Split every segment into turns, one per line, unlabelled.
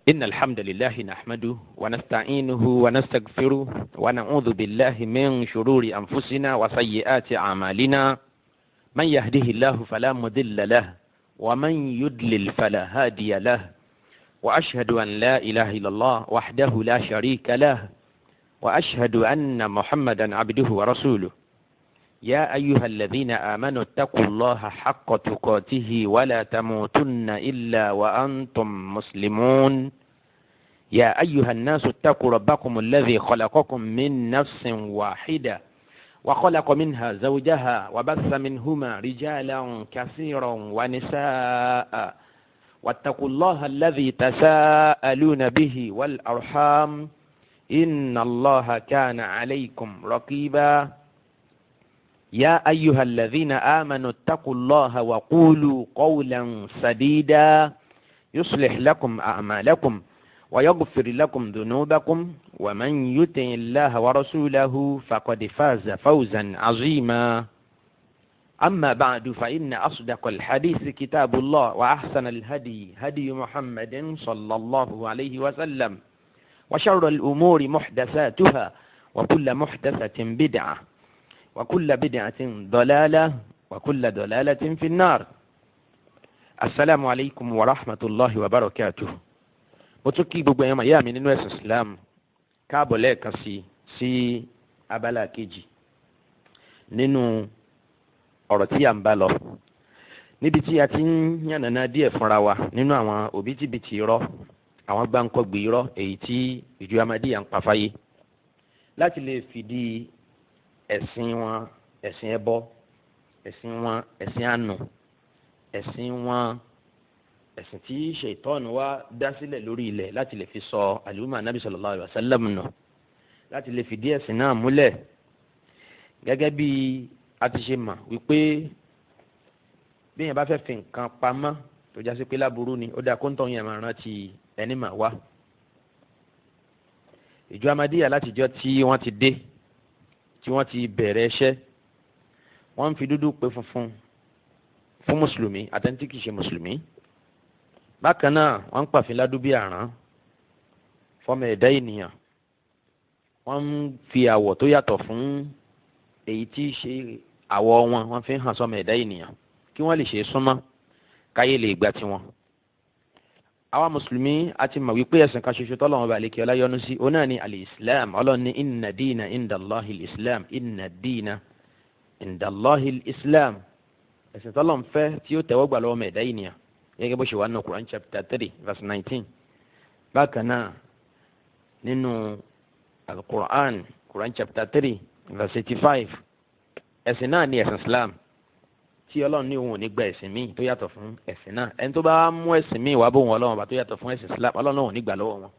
إن الحمد لله نحمده ونستعينه ونستغفره ونعوذ بالله من شرور أنفسنا وسيئات أعمالنا من يهده الله فلا مضل له ومن يضلل فلا هادي له وأشهد أن لا إله إلا الله وحده لا شريك له وأشهد أن محمدا عبده ورسوله يا أيها الذين آمنوا اتقوا الله حق تقاته ولا تموتن إلا وأنتم مسلمون يا أيها الناس اتقوا ربكم الذي خلقكم من نفس واحدة وخلق منها زوجها وبث منهما رجالا كثيرا ونساء واتقوا الله الذي تساءلون به والأرحام إن الله كان عليكم رقيبا يا أيها الذين آمنوا اتقوا الله وقولوا قولا سديدا يصلح لكم أعمالكم ويغفر لكم ذنوبكم ومن يطع الله ورسوله فقد فاز فوزا عظيما أما بعد فإن أصدق الحديث كتاب الله وأحسن الهدي هدي محمد صلى الله عليه وسلم وشر الأمور محدثاتها وكل محدثة بدعة وكل بدعة ضلالة وكل ضلالة في النار السلام عليكم ورحمة الله وبركاته. Mo tún kí gbogbo ẹ̀yàn màyá mi nínú ẹ̀sìn Islam káàbọ̀ lẹ́ẹ̀kan sí abala kejì nínú ọ̀rọ̀ tí à ń bá lọ, níbi tí a ti ń yànnàná díẹ̀ fúnra wa nínú àwọn òbítíbitì irọ́, àwọn gbáǹkọ́gbì irọ́ èyí tí ìjọ Ahmadiyya ń pa fáyé láti lè fìdí ẹ̀sìn wọn, ẹ̀sìn ẹbọ, ẹ̀sìn wọn, ẹ̀sìn ànù, ẹ̀sìn wọn, ẹ̀sìn tí ṣètọ́nù wá dá sílẹ̀ lórí ilẹ̀ láti lè fi sọ àlùmọ́ anábì sallallahu alaihi wasallam nù, láti lè fìdí ẹ̀sìn náà múlẹ̀. Gẹ́gẹ́ bí a ti ṣe mọ̀ wípé bí yẹn bá fẹ́ fi nǹkan pamọ́ tó jásí pé láburú ni, ó dáa kó ń tọ́ yẹn máa rántí ẹni mà wá. Ìjọ Ahmadiyya, látijọ́ tí wọ́n ti dé, tí wọ́n ti bẹ̀rẹ̀ iṣẹ́, wọ́n ń fi dúdú pé funfun fún mùsùlùmí àtẹni tí kìí ṣe mùsùlùmí. Bákan náà, wọ́n ń pàfin ládùúbí àrán fọmọ ẹ̀dá ènìyàn. Wọ́n ń fi àwọ̀ tó yàtọ̀ fún èyí tí í ṣe àwọ̀ wọn, wọ́n fi ń hàn sọmọ ẹ̀dá ènìyàn kí wọ́n lè ṣe é súnmọ́, káyé lè gbà tiwọn. Àwa mùsùlùmí a ti mọ̀ wípé ẹ̀sìn kan ṣoṣo tọ́lọ́run ọba àlekè ọlá yọ́nú sí, òun náà ni al-Islam. Ọlọ́run ní inna dina indallahi al-Islam, inna dina indallahi al-Islam. Ẹ̀sìn tọ́lọ́run fẹ́ tí ó tẹ́wọ́ gbà lọ́wọ́ ẹ̀dá ènìyàn, gẹ́gẹ́ bó ṣe wà nínú Quran chapter 3 verse 19. Bákan náà, nínú al-Quran, Quran chapter 3 verse 85, ẹ̀sìn náà ni ẹ̀sìn Islam tí Ọlọ́run ní òun ò ní gba ẹ̀sìn míì tó yàtọ̀ fún ẹ̀sìn náà. Ẹni tó bá mú ẹ̀sìn míì wá bóun Ọlọ́run bá tó yàtọ̀ fún ẹ̀sìn Islam, Ọlọ́run náà ò ní gbà lọ́wọ́ wọn.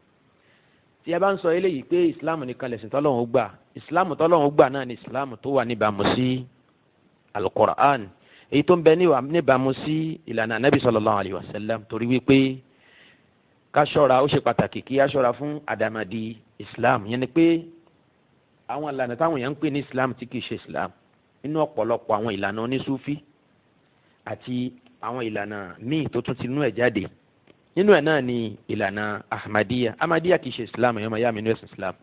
Tí a bá ń sọ eléyìí pé Islam nìkan lẹ̀sìn tọ́lọ́run ó gbà, Islam tọ́lọ́run ó gbà náà ni Islam tó wà níbàámu sí Al-Qur'an, èyí tó ń bẹ níbàámu sí ìlànà Anabi sallallahu alayhi wa sallam, torí wípé ká ṣọ́ra, ó ṣe pàtàkì kí á ṣọ́ra fún àdàmàdì Islam. Yẹn ni pé àwọn ìlànà táwọn èèyàn ń pè ní Islam tí kìí ṣe Islam, nínú ọ̀pọ̀lọpọ̀ àwọn ìlànà onísúfí àti àwọn ìlànà míì tó tún ti nú ẹ̀ jáde. Nínú ẹ̀ náà ni ìlànà Ahmadiyya. Ahmadiyya kìí ṣe Islam. Ẹ̀yọ́ máa yá mi nínú ẹ̀sìn Islam,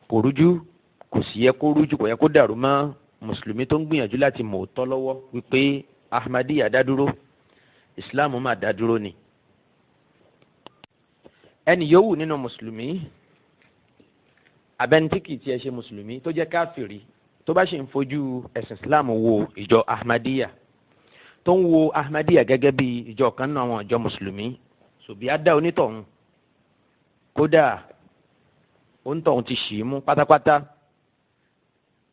kò rújú, kò sì yẹ kó rújú, kò yẹ kó dàrú mọ́ mùsùlùmí tó ń gbìyànjú láti mọ̀ òótọ́ lọ́wọ́ wípé Ahmadiyya dá dúró, Islam máa dá dúró ni. Ẹnì yòówù nínú mùsùlùmí, abẹni tí kìí tiẹ̀ ṣe mùsùlùmí tó jẹ́ káfìrí, tó bá ṣe ń fojú ẹ̀sìn Islam wo ìjọ Ahmadiyya, tó ń wo Ahmadiyya gẹ́gẹ́ bí ìjọ kan nínú àwọn ìjọ mùsùlùmí, sòbí á dá onítọ̀hún, kódà onítọ̀hún ti ṣì í mú pátápátá,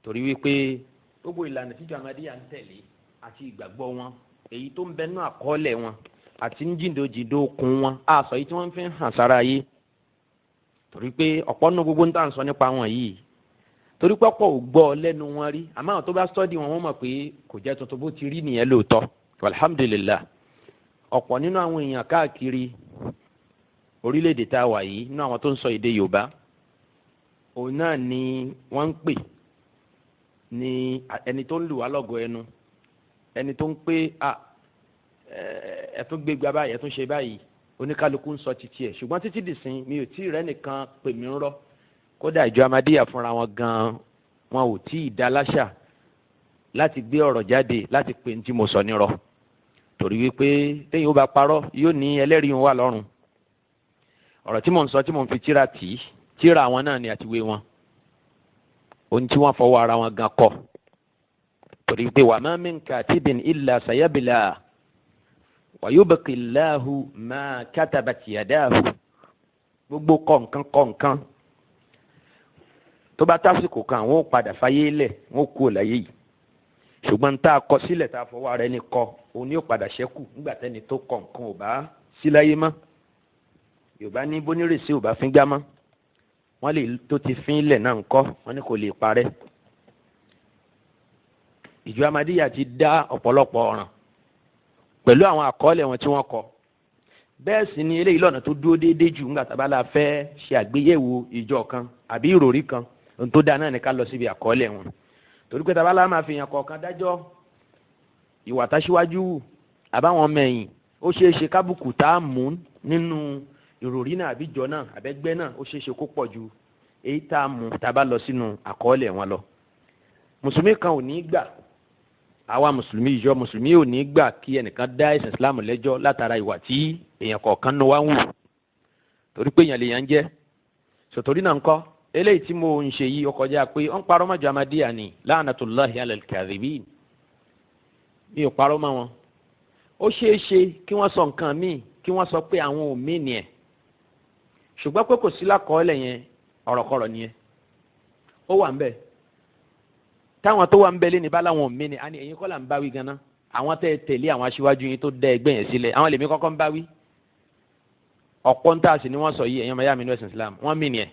torí wípé gbogbo ìlànà tíjọ Ahmadiyya ń tẹ̀lé àti ìgbàgbọ́ wọn, èyí tó ń bẹ nínú àkọọ́lẹ̀ wọn àti ń jìndòjìndò okùn wọn, àṣọ yìí tí wọ́n fi ń hàn sára yìí, torí pé ọ̀pọ̀ nínú gbogbo ń tà ń sọ nípa wọn yìí, torí pé ọ̀pọ̀ ò gbọ́ lẹ́nu wọn rí, àmọ́ àwọn tó bá study wọn, wọ́n mọ̀ pé kò jẹ́ tuntun, bó ti rí nìyẹn lóòótọ́. Alhamdulillah, ọ̀pọ̀ nínú àwọn èèyàn káàkiri orílẹ̀-èdè tá a wà yìí, nínú àwọn tó ń sọ èdè Yorùbá, òun náà ni wọ́n ń pè ní ẹni tó ń lù wá lọ́gọ̀ ẹnu, ẹni tó ń pé à ẹ tún gbégbá báyìí, ẹ tún ṣe báyìí. Oníkálukú ń sọ títí ẹ̀, ṣùgbọ́n títí dìsín mi ò tí ì rẹ́nìkan pè mí ń rọ́. Kódà ìjọ Amadíyà fúnra wọn gan-an, wọn ò tí ì dá láṣà láti gbé ọ̀rọ̀ jáde láti pè ní tí mo sọ nírọ́, torí wípé téèyàn ó bá parọ́, yóò ní ẹlẹ́rìí wà lọ́rùn. Ọ̀rọ̀ tí mò ń sọ, tí mò ń fi tíra tì í, tíra àwọn náà ni àtiwé wọn, ohun tí wọ́n fọwọ́ ara wọn gan kọ, torí pé wa ma min katibin illa sayabla wa yubqi Allahu ma katabat yadahu. Gbogbo kọ̀ọ̀kan kọ̀ọ̀kan tó bá tásìkò kan, àwọn ò padà fáyé lẹ̀, wọ́n kú láyé yìí, ṣùgbọ́n tá a kọ sílẹ̀, tá a fọwọ́ ara ẹni kọ, òun ni ó padà ṣẹ́kù nígbà tẹ́ni tó kọ nǹkan ò bá sí láyé mọ́. Yorùbá ní bónírèsí ò bá fín gbá mọ́, wọ́n lè tó ti fín ilẹ̀ náà ń kọ́, wọ́n ní kò lè parẹ́. Ìjọ Amadíyà ti dá ọ̀pọ̀lọpọ̀ ọ̀ràn pẹ̀lú àwọn àkọọ́lẹ̀ wọn tí wọ́n kọ. Bẹ́ẹ̀ sì ni eléyìí lọ́nà tó dúró déédéé jù ńgbà tá a bá la fẹ́ ṣe àgbéyẹ̀wò ìjọ kan àbí ìròrí kan. Ohun tó dáa náà ni ká lọ síbi àkọọ́lẹ̀ wọn, torí pé tá a bá la máa fi hàn kọ̀ọ̀kan dájọ́ ìwà táṣíwájú wù àbáwọn mẹ̀yìn, ó ṣeé ṣe kábùkù tá a mú nínú ìròrí náà àbíjọ náà àbẹ́gbẹ́ náà, ó ṣeé ṣe kó pọ̀ ju èyí tá a mú tá a bá lọ sínú àkọọ́lẹ̀ wọn lọ. Mùsùlùmí kan ò ní gbà, àwa mùsùlùmí, ìjọ mùsùlùmí ò ní gbà kí ẹnìkan dá ẹ̀sìn Islam lẹ́jọ́ látara ìwà tí èèyàn kọ̀ọ̀kan ní wá ń wù, torí pé èèyàn lèèyàn ń jẹ́. Sòtòrí náà ń kọ́ eléyìí tí mo ń ṣe yìí, ó kọjá pé ó ń parọ́ mọ́jọ Amadíyà ni, la'natullahi alal kadhibin. Mi ò parọ́ mọ́ wọn. Ó ṣeé ṣe kí wọ́n sọ nǹkan míì, kí wọ́n sọ pé àwọn ò mí ni ẹ̀, ṣùgbọ́n pé kò sí lákọọ́lẹ̀ yẹn, ọ̀rọ̀kọ̀rọ̀ nìyẹn. Ó wà ń bẹ̀ táwọn tó wà ń bẹ lé ní bá láwọn ò mí ni, àní ẹ̀yin kọ́ là ń bá wí ganan. Àwọn tẹ́ tẹ̀lé àwọn aṣíwájú yín tó dá ẹgbẹ́ yẹn sílẹ̀, àwọn lèmi kọ́kọ́ ń bá wí. Ọ̀pọ̀ ń tà sí ni wọ́n sọ yìí, ẹ̀yin ọmọ yá mi ní ẹ̀sìn Islam, wọ́n mí ni ẹ̀.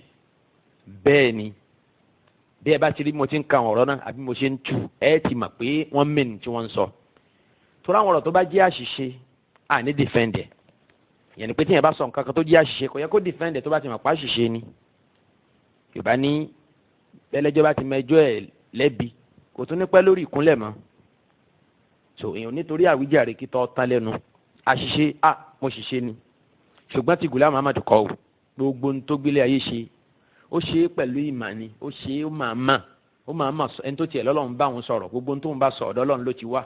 Bẹ́ẹ̀ ni, bí ẹ bá ti rí mo ti ń ka ọ̀rọ̀ náà àbí mo ṣe ń tu, ẹ ti mọ̀ pé wọ́n mí ni tí wọ́n ń sọ. Torí àwọn ọ̀rọ̀ tó bá jẹ́ àṣìṣe, àní defend ẹ̀. Yẹn ni pé tí yẹn bá sọ nǹkan kan tó jẹ́ àṣìṣe, kò yẹ kó defend ẹ̀ tó bá ti mọ̀ pa àṣìṣe ni. Yorùbá ní bẹ́lẹ́jọ́ bá ti mẹjọ́ ẹ̀ lẹ́bi, kò tún ní pẹ́ lórí ìkúnlẹ̀ mọ́. So èèyàn nítorí àwíjàre kí tọ́ tán lẹ́nu àṣìṣe, à mo ṣìṣe ni. Ṣùgbọ́n ti Ghulam Ahmad kọ́ o, gbogbo ohun tó gbélé ayé ṣe, ó ṣe é pẹ̀lú ìmọ̀ ni. Ó ṣe é, ó máa mà ẹni tó tiẹ̀ lọ́lọ́run bá òun sọ̀rọ̀. Gbogbo ohun tó ń bá sọ, ọ̀dọ̀ Ọlọ́run ló ti wá.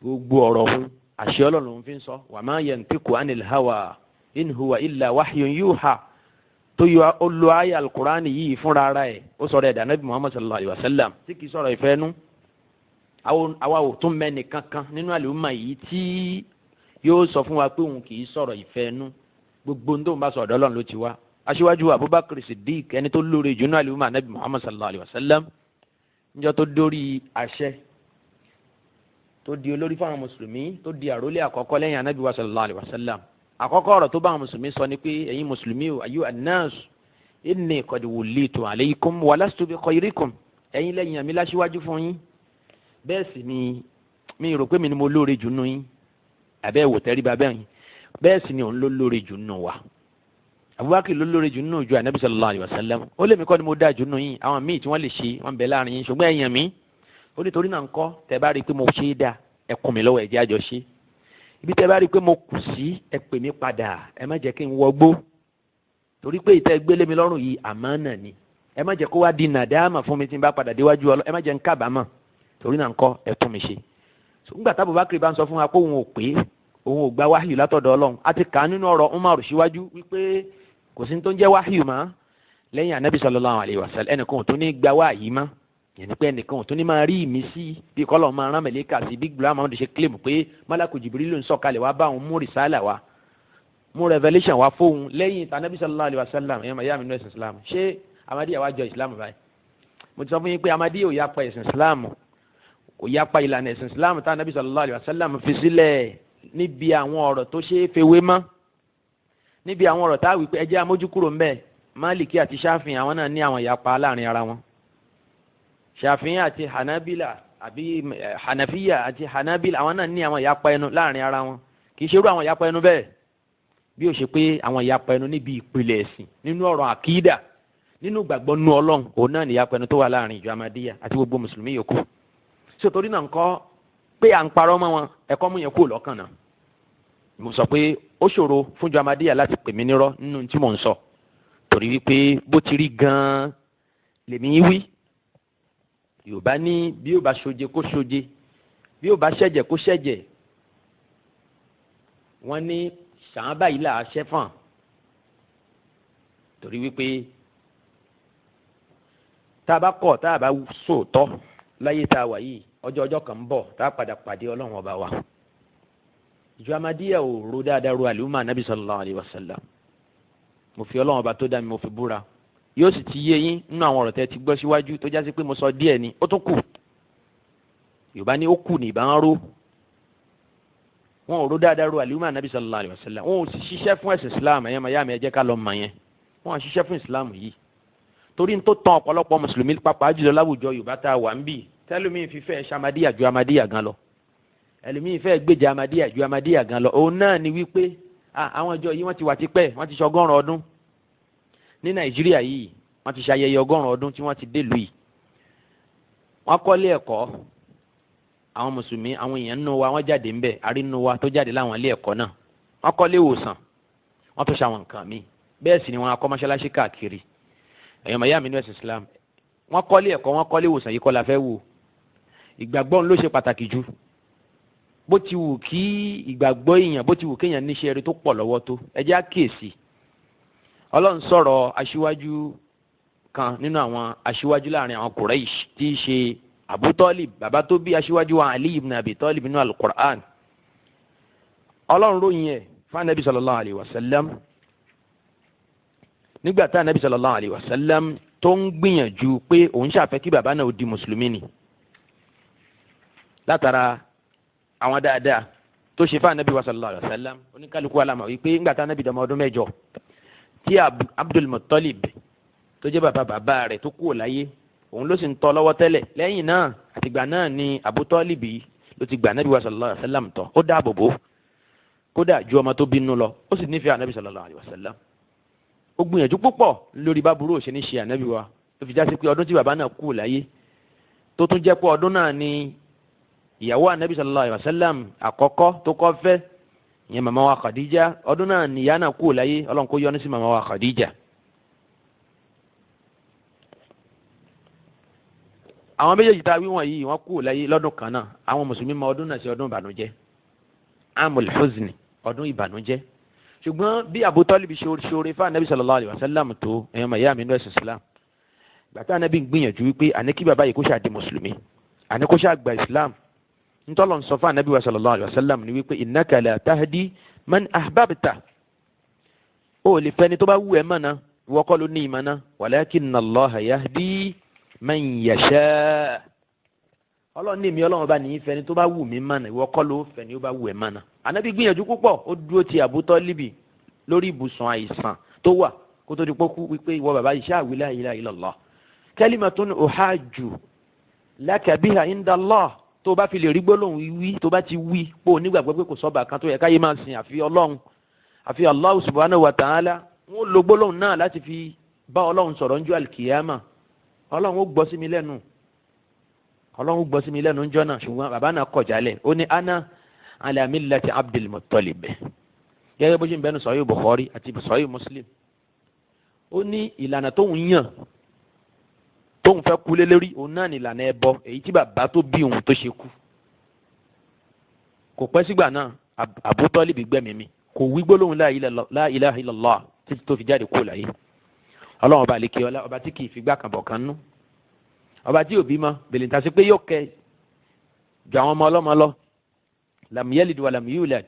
Gbogbo ọ̀rọ̀ òun, àṣẹ Ọlọ́run lòun fi ń sọ. Wa ma yantiqu anil hawa in huwa illa wahyun yuha. Tó yọ, ó lo ayé alukurani yìí fúnra ara ẹ̀, ó sọ̀rọ̀ ẹ̀dá Nabi Muhammad sallallahu alayhi wa sallam tí kì í sọ̀rọ̀ ìfẹ́ nú. Àwa ò tún mẹ́ni kankan nínú àlùmọ̀ yìí tí yóò sọ fún wa pé òun kì í sọ̀rọ̀ ìfẹ́ nú. Gbogbo ohun tó ń bá sọ, ọ̀dọ̀ Ọlọ́run ló ti wá. Aṣíwájú Abubakar Siddiq, ẹni tó lóore jù nínú àlùmọ̀ Nabi Muhammad sallallahu alayhi wa sallam, níjọ́ tó dórí àṣẹ, tó di olórí fáwọn mùsùlùmí, tó di àrólé àkọ́kọ́ lẹ́yìn Anabi wa sallallahu alayhi wa sallam, àkọ́kọ́ ọ̀rọ̀ tó bá àwọn mùsùlùmí sọ ni pé, "Ẹ̀yin mùsùlùmí o, ayu annas, inni qad wullitu alaykum wa lastu bi khayrikum." Ẹ̀yin lẹ́yìn àmì láṣíwájú fún yín, bẹ́ẹ̀ sì ni mi rò pé mi ni mo lóore jù nù yín. Àbẹ́ wò tẹ́ríba bẹ́ẹ̀ yín, bẹ́ẹ̀ sì ni òun ló lóore jù nù wa. Abubakar ló lóore jù nù ju Anabi sallallahu alayhi wa sallam. Ó lè mi kọ́ ni mo dáa jù nù yín, àwọn míì tí wọ́n lè ṣe wọ́n bẹ láàrin yín, ṣùgbọ́n ẹ̀yàn mi. Ó ní torí náà ń kọ́, tẹ́ bá rí i pé mo ṣe é dáa, ẹ kún mi lọ́wọ́, ẹ jẹ́ àjọ ṣe. Ibi tẹ́ bá rí i pé mo kù sí, ẹ pè mí padà, ẹ má jẹ́ kí n wọgbó, torí pé ìtẹ́ gbélé mi lọ́rùn yìí, àmánà ni. Ẹ má jẹ́ kó wá di nàdáàmà fún mi tí n bá padà déwájú ọlọ́, ẹ má jẹ́ n kábàámọ̀. Torí náà ń kọ́, ẹ tún mi ṣe. Ńgbà tá Abubakar bá ń sọ fún wa pé òun ò pé, òun ò gba wáhìí látọ̀dọ̀ Ọlọ́run, a ti kà á nínú ọ̀rọ̀ Umar síwájú wípé kò sí tó ń jẹ́ wáhìí mọ́ lẹ́yìn Anabi sallallahu alayhi wa sallam. Ẹnìkan ò tún ní gba wáhìí mọ́, yẹn ni pé ẹnìkan ò tún ní máa rí ìmísí bí kọ́lọ̀ máa rán mẹ̀lẹ́kà sí, bí Ghulam Ahmad ṣe claim pé malaku Jibril ló ń sọ̀kalẹ̀ wá bá òun mú rìsálà wá, mú revelation wá fóun lẹ́yìn tànàbí sallallahu alayhi wa sallam. Ẹ̀yọ́ màyá mi nínú ẹ̀sìn Islam, ṣé Ahmadiyya wá jọ Islam báyìí? Mo ti sọ fún yín pé Ahmadiyya ò yapa ẹ̀sìn Islam, kò yapa ìlànà ẹ̀sìn Islam tànàbí sallallahu alayhi wa sallam fi sílẹ̀ níbi àwọn ọ̀rọ̀ tó ṣe é fewé mọ́, níbi àwọn ọ̀rọ̀ tá a wí pé ẹ jẹ́ amójúkúrò ńbẹ̀. Máàlìkì àti Ṣáfìn, àwọn náà ní àwọn ìyapa láàrin ara wọn. Ṣàfihàn àti Hanabila àbí Hanafiya àti Hanabila, àwọn náà ní àwọn ìyapa ẹnu láàrin ara wọn. Kì í ṣerú àwọn ìyapa ẹnu bẹ́ẹ̀ bí ó ṣe pé àwọn ìyapa ẹnu níbi ìpìlẹ̀ ẹ̀sìn, nínú ọ̀rọ̀ àkídà, nínú ìgbàgbọ́ nú Ọlọ́run, òun náà ní ìyapa ẹnu tó wà láàrin ìjọ Amadíyà àti gbogbo mùsùlùmí yòókù. So torí náà ńkọ́, pé à ń parọ́ mọ́ wọn, ẹ̀kọ́ mú yẹn kúrò lọ́kàn náà. Mo sọ pé ó Ó ṣòro fún ìjọ Ahmadiyya láti pè mí nírọ́ nínú tí mò ń sọ, torí wípé bó ti rí gan-an lèmi wí. Yorùbá ní bí ó bá ṣoje kó ṣoje, bí ó bá ṣẹ̀jẹ̀ kó ṣẹ̀jẹ̀. Wọ́n ní sàn báyìí là á ṣẹ́fọ̀n, torí wípé tá a bá kọ̀, tá a bá sòótọ́ láyé tá a wà yìí, ọjọ́ ọjọ́ kan ń bọ̀ tá a padà pàdé Ọlọ́run ọba wa. Ìjọ Ahmadiyya ò ro dáadáa ro àlùmọ́ Anabi sallallahu alayhi wa sallam. Mo fi Ọlọ́run ọba tó dá mi, mo fi búra. Yóò sì ti yé yín nínú àwọn ọ̀rọ̀ tẹ́ ti gbọ́ síwájú tó jásí pé mo sọ díẹ̀ ni, ó tún kù. Yorùbá ní ó kù ní ìbá ń ró. Wọn ò ro dáadáa ro àlùmọ́ Anabi sallallahu alayhi wa sallam. Wọn ò sì ṣiṣẹ́ fún ẹ̀sìn Islam. Ẹ̀yẹ́ màyá mi, ẹ jẹ́ ká lọ mọ̀ yẹn. Wọn ò ṣiṣẹ́ fún Islam yìí, torí n tó tán ọ̀pọ̀lọpọ̀ mùsùlùmí, pàápàá jùlọ láwùjọ Yorùbá tá a wà ń bì, tẹ́lómi fífẹ́ ṣamadíyà ju Amadíyà gan lọ, ẹlòmíì fẹ́ gbèjà Amadíyà ju Amadíyà gan lọ, òun náà ni wípé àwọn ìjọ yìí, wọ́n ti wà tipẹ́. Wọ́n ti ṣe 100 ọdún ní Nàìjíríà yìí. Wọ́n ti ṣayẹyẹ 100 ọdún tí wọ́n ti délùú yìí. Wọ́n kọ́lé ẹ̀kọ́ àwọn mùsùlùmí, àwọn èèyàn nínú wa wọ́n jáde ńbẹ̀, àrí nínú wa tó jáde láwọn ilé ẹ̀kọ́ náà. Wọ́n kọ́lé ìwòsàn, wọ́n tún ṣe àwọn nǹkan míì. Bẹ́ẹ̀ sì ni wọ́n akọ́ mọ́ṣáláṣí káàkiri. Ẹ̀yọ́ màyá mi ní ẹ̀sìn Islam, wọ́n kọ́lé ẹ̀kọ́, wọ́n kọ́lé ìwòsàn yìí kọ́ la fẹ́ wò. Ìgbàgbọ́ ló ṣe pàtàkì jù. Bó ti wù kí ìgbàgbọ́ èèyàn, bó ti wù kéèyàn níṣẹ́ eré tó pọ̀ lọ́wọ́ tó, ẹ jẹ́ àkíyèsí. Ọlọ́run sọ̀rọ̀ aṣíwájú kan nínú àwọn aṣíwájú láàrin àwọn Quraysh, tí í ṣe Abu Talib, bàbá tó bí aṣíwájú wa Ali ibn Abi Talib, nínú Al-Qur'an. Ọlọ́run ròyìn ẹ̀ fún Anabi sallallahu alayhi wa sallam nígbà tá Anabi sallallahu alayhi wa sallam tó ń gbìyànjú pé òun ṣàfẹ́ kí bàbá náà ó di mùsùlùmí ni, látara àwọn dáadáa tó ṣe fún Anabi wa sallallahu alayhi wa sallam. Oníkálukú alamọ̀ wípé ńgbà tá Anabi dọmọ ọdún 8 tí Abdul Muttalib tó jẹ́ bàbá bàbá rẹ̀ tó kúrò láyé, òun ló sì ń tọ́ lọ́wọ́ tẹ́lẹ̀. Lẹ́yìn náà, àtìgbà náà ni Abu Talib ló ti gbà Anabi wa sallallahu alayhi wa sallam tọ́. Ó dáàbò bò kódà ju ọmọ tó bínú lọ. Ó sì nífẹ̀ẹ́ Anabi sallallahu alayhi wa sallam. Ó gbìyànjú púpọ̀ lórí báburú òṣè ní ṣe Anabi wa, tó fi já sí pé ọdún tí bàbá náà kú láyé, tó tún jẹ́ pé ọdún náà ni ìyàwó Anabi sallallahu alayhi wa sallam àkọ́kọ́ tó kọ́ fẹ́, ìyẹn màmá wa Khadija, ọdún náà ni ìyá náà kú láyé. Ọlọ́run kó yọ́nú sí màmá wa Khadija. Àwọn méjèèjì tá a wí wọ̀nyí, wọ́n kú láyé lọ́dún kan náà. Àwọn mùsùlùmí mọ ọdún náà sí ọdún ìbànújẹ́, amul huzni, ọdún ìbànújẹ́. Ṣùgbọ́n bí Abu Talib ṣoore fún Anabi sallallahu alayhi wa sallam tó, ẹ̀yàn màyá mi nínú ẹ̀sìn Islam, gbàtà Anabi ń gbìyànjú wípé àní kí bàbá yìí kó ṣáà di mùsùlùmí, àní kó ṣáà gba Islam, ntọ́lọ̀ ń sọ fún Anabi wa sallallahu alayhi wa sallam ni wípé innaka la tahdi man ahbabta, ó lè fẹ́ni tó bá wù ẹ́ mọ̀nà, ìwọ kọ́ ló ní ìmọ̀nà, walakinna Allaha yahdi man yasha. Ọlọ́run ní èmi Ọlọ́run bá nìyí fẹ́ni tó bá wù mí mọ̀nà, ìwọ kọ́ ló fẹ́ni ó bá wù ẹ́ mọ̀nà. Anabi gbìyànjú púpọ̀. Ó dúró ti Abu Talibi lórí ibùsùn àìsàn tó wà kó tó di pọ́kú, wípé ìwọ bàbá yìí, ṣáà wí la ilaha illallah, kalimatun uhajju laka biha inda Allah. Tó bá fi lè rí gbólóhùn wí, tó bá ti wí pé o nígbàgbọ́ pé kò sọ́ba kan tó yẹ káyé máa sìn àfi Ọlọ́run, àfi Allah subhanahu wa ta'ala, wọ́n lo gbólóhùn náà láti fi bá Ọlọ́run sọ̀rọ̀ ńjọ́ alkiyama. Ọlọ́run ó gbọ́ sí mi lẹ́nu, Ọlọ́run ó gbọ́ sí mi lẹ́nu ńjọ́ náà. Ṣùgbọ́n bàbá náà kọ̀ jálẹ̀. Ó ní ana ala millati Abdul Muttalib, gẹ́gẹ́ bó ṣe ń bẹnu Sahih Bukhari àti Sahih Muslim. Ó ní ìlànà tóun yàn, tóun fẹ́ kú lé lórí, òun náà ní ìlànà ẹbọ èyí tí bàbá tó bí òun tó ṣe kú. Kò pẹ́ sígbà náà, Abu Talib gbẹ̀mí mi. Kò wí gbólóhùn la ilaha illallah títí tó fi jáde kúrò láyé. Ọlọ́run ọba àlekè ọlá, ọba tí kì í figbá kan bọ̀ kan nú, ọba tí òbí mọ bèlè ntàsí pé yóò kẹ ju àwọn ọmọ ọlọ́mọ lọ, lam yalid wa lam yulad.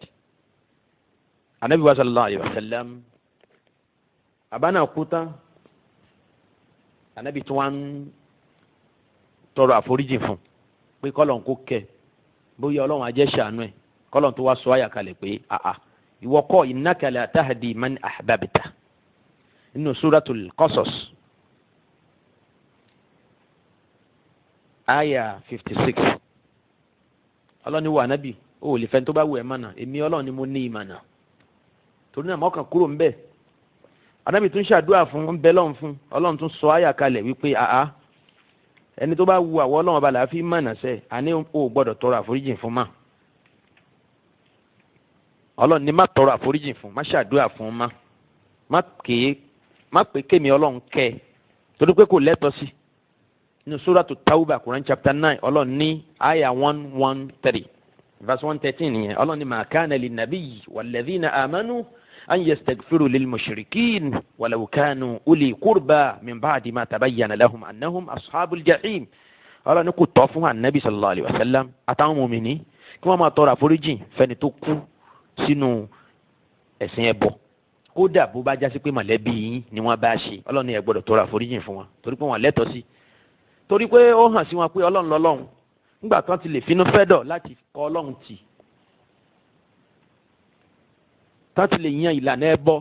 Anabi wa sallallahu alayhi wa sallam, àbá náà kú tán, Anabi tí wọ́n ń tọrọ àforíjì fún pé kọ́lọ̀ ń kó kẹ, bóyá Ọlọ́run ajẹ́ ṣàánú ẹ̀. Kọ́lọ̀ tó wá sọ àyà kalẹ̀ pé àà, ìwọ kọ́, innaka la tahdi man ahbabta, nínú suratul Qasas, àyà 56. Ọlọ́ni wà nábì, ó lè fẹ́ tó bá wù ẹ́ mọ̀nà, èmi Ọlọ́run ni mo ní ìmọ̀nà. Torí náà, mọ́kàn kúrò ńbẹ̀. Anábì tún ṣàdúrà fún ń bẹ lọ́run fún. Ọlọ́run tún sọ àyà kalẹ̀ wípé àá, ẹni tó bá wu àwọ Ọlọ́run ọba làá fi mọ̀nà sẹ́, àní o gbọ́dọ̀ tọrọ àforíjì fún mà. Ọlọ́run ní má tọrọ àforíjì fún, má ṣàdúrà fún, má má kéé má pé kémi Ọlọ́run kẹ́ ẹ, torí pé kò lẹ́tọ̀ọ́ sí. Nínú Suratu Tawbah, Quran chapter 9, Ọlọ́run ní aya 113, verse 113 yẹn, Ọlọ́run ní ma kana linnabiyyi walladhina amanu an yastaghfiru lil mushrikin walau kanu uli qurba min ba'di ma tabayyana lahum annahum ashabul jahim. Ọlọ́run ní kò tọ́ fún anabi sallallahu alayhi wa sallam àtàwọn mùmíní kí wọ́n máa tọrọ àforíjì fẹ́ni tó kú sínú ẹ̀sìn ẹbọ, kódà bó bá jásí pé mọ̀lẹ́bí yín ni wọ́n bá ṣe. Ọlọ́run ní ẹ gbọ́dọ̀ tọrọ àforíjì fún wọn, torí pé wọ́n lẹ́tọ̀ọ́ sí, torí pé ó hàn sí wọn pé Ọlọ́run lọ́lọ́run. Nígbà kan ti lè finú fẹ́dọ̀ láti kọ Ọlọ́run tì, tán ti lè yan ìlànà ẹbọ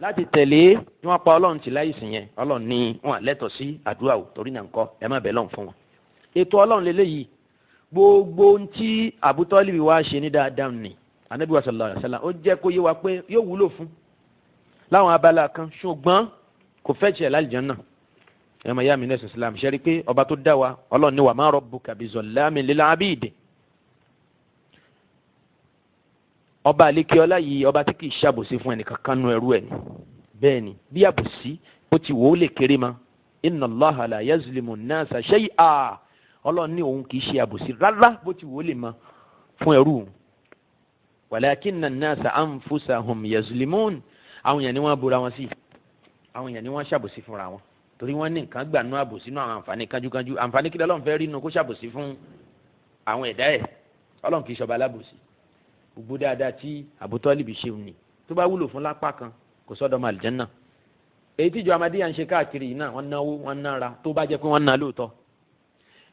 láti tẹ̀lé tí wọ́n pa Ọlọ́run tì láyìí sìn yẹn, Ọlọ́run ní wọn lẹ́tọ̀ọ́ sí àdúrà o. Torí náà ńkọ́, ẹ má bẹ̀ lọ́n fún wọn. Ètò Ọlọ́run lélẹ́yìí. Gbogbo ohun tí Abu Talib wá ṣe ní dáadáa ni Anabi wa sallallahu alaihi wa sallam ó jẹ́ kó yé wa pé yóò wúlò fún láwọn abala kan, ṣùgbọ́n kò fẹ́ tiẹ̀ lálìjánnà. Ẹ máa yá mi nẹ́sìn Islam ṣe rí i pé ọba tó dá wa, Ọlọ́run ní wa ma rabbuka bizallamin lil abid. Ọba àlekíọ́lá yìí, ọba tí kì í ṣàbòsí fún ẹnìkan kan nú ẹrú ẹ̀ ni. Bẹ́ẹ̀ ni, bí àbòsí ó ti wò ó lè kéré ma, inna Allaha la yazlimu nnasa shay'a. Ọlọ́run ní òun kì í ṣe àbòsí rárá bó ti wò ó lè ma fún ẹrú òun. Walakinna nnasa anfusahum yazlimun. Àwọn èèyàn ni wọ́n bora wọn sí, àwọn èèyàn ni wọ́n ṣàbòsí fúnra wọn, torí wọ́n ní nǹkan gbà nú àbòsí nú àwọn àǹfààní kánjúkánjú. Àǹfààní kí lọ́lọ́run fẹ́ rí inú kó ṣàbòsí fún àwọn ẹ̀dá ẹ̀? Ọlọ́run kì í ṣọba alábòsí. Gbogbo dáadáa tí Abu Talib ṣe ni tó bá wúlò fún lápá kan, kò sọ́dọ̀ ọmọ àlìjẹ́nà. Èyí tíjọ Ahmadiyya ń ṣe káàkiri yìí náà, wọ́n náwó, wọ́n nára. Tó bá jẹ́ pé wọ́n ná lóòótọ́,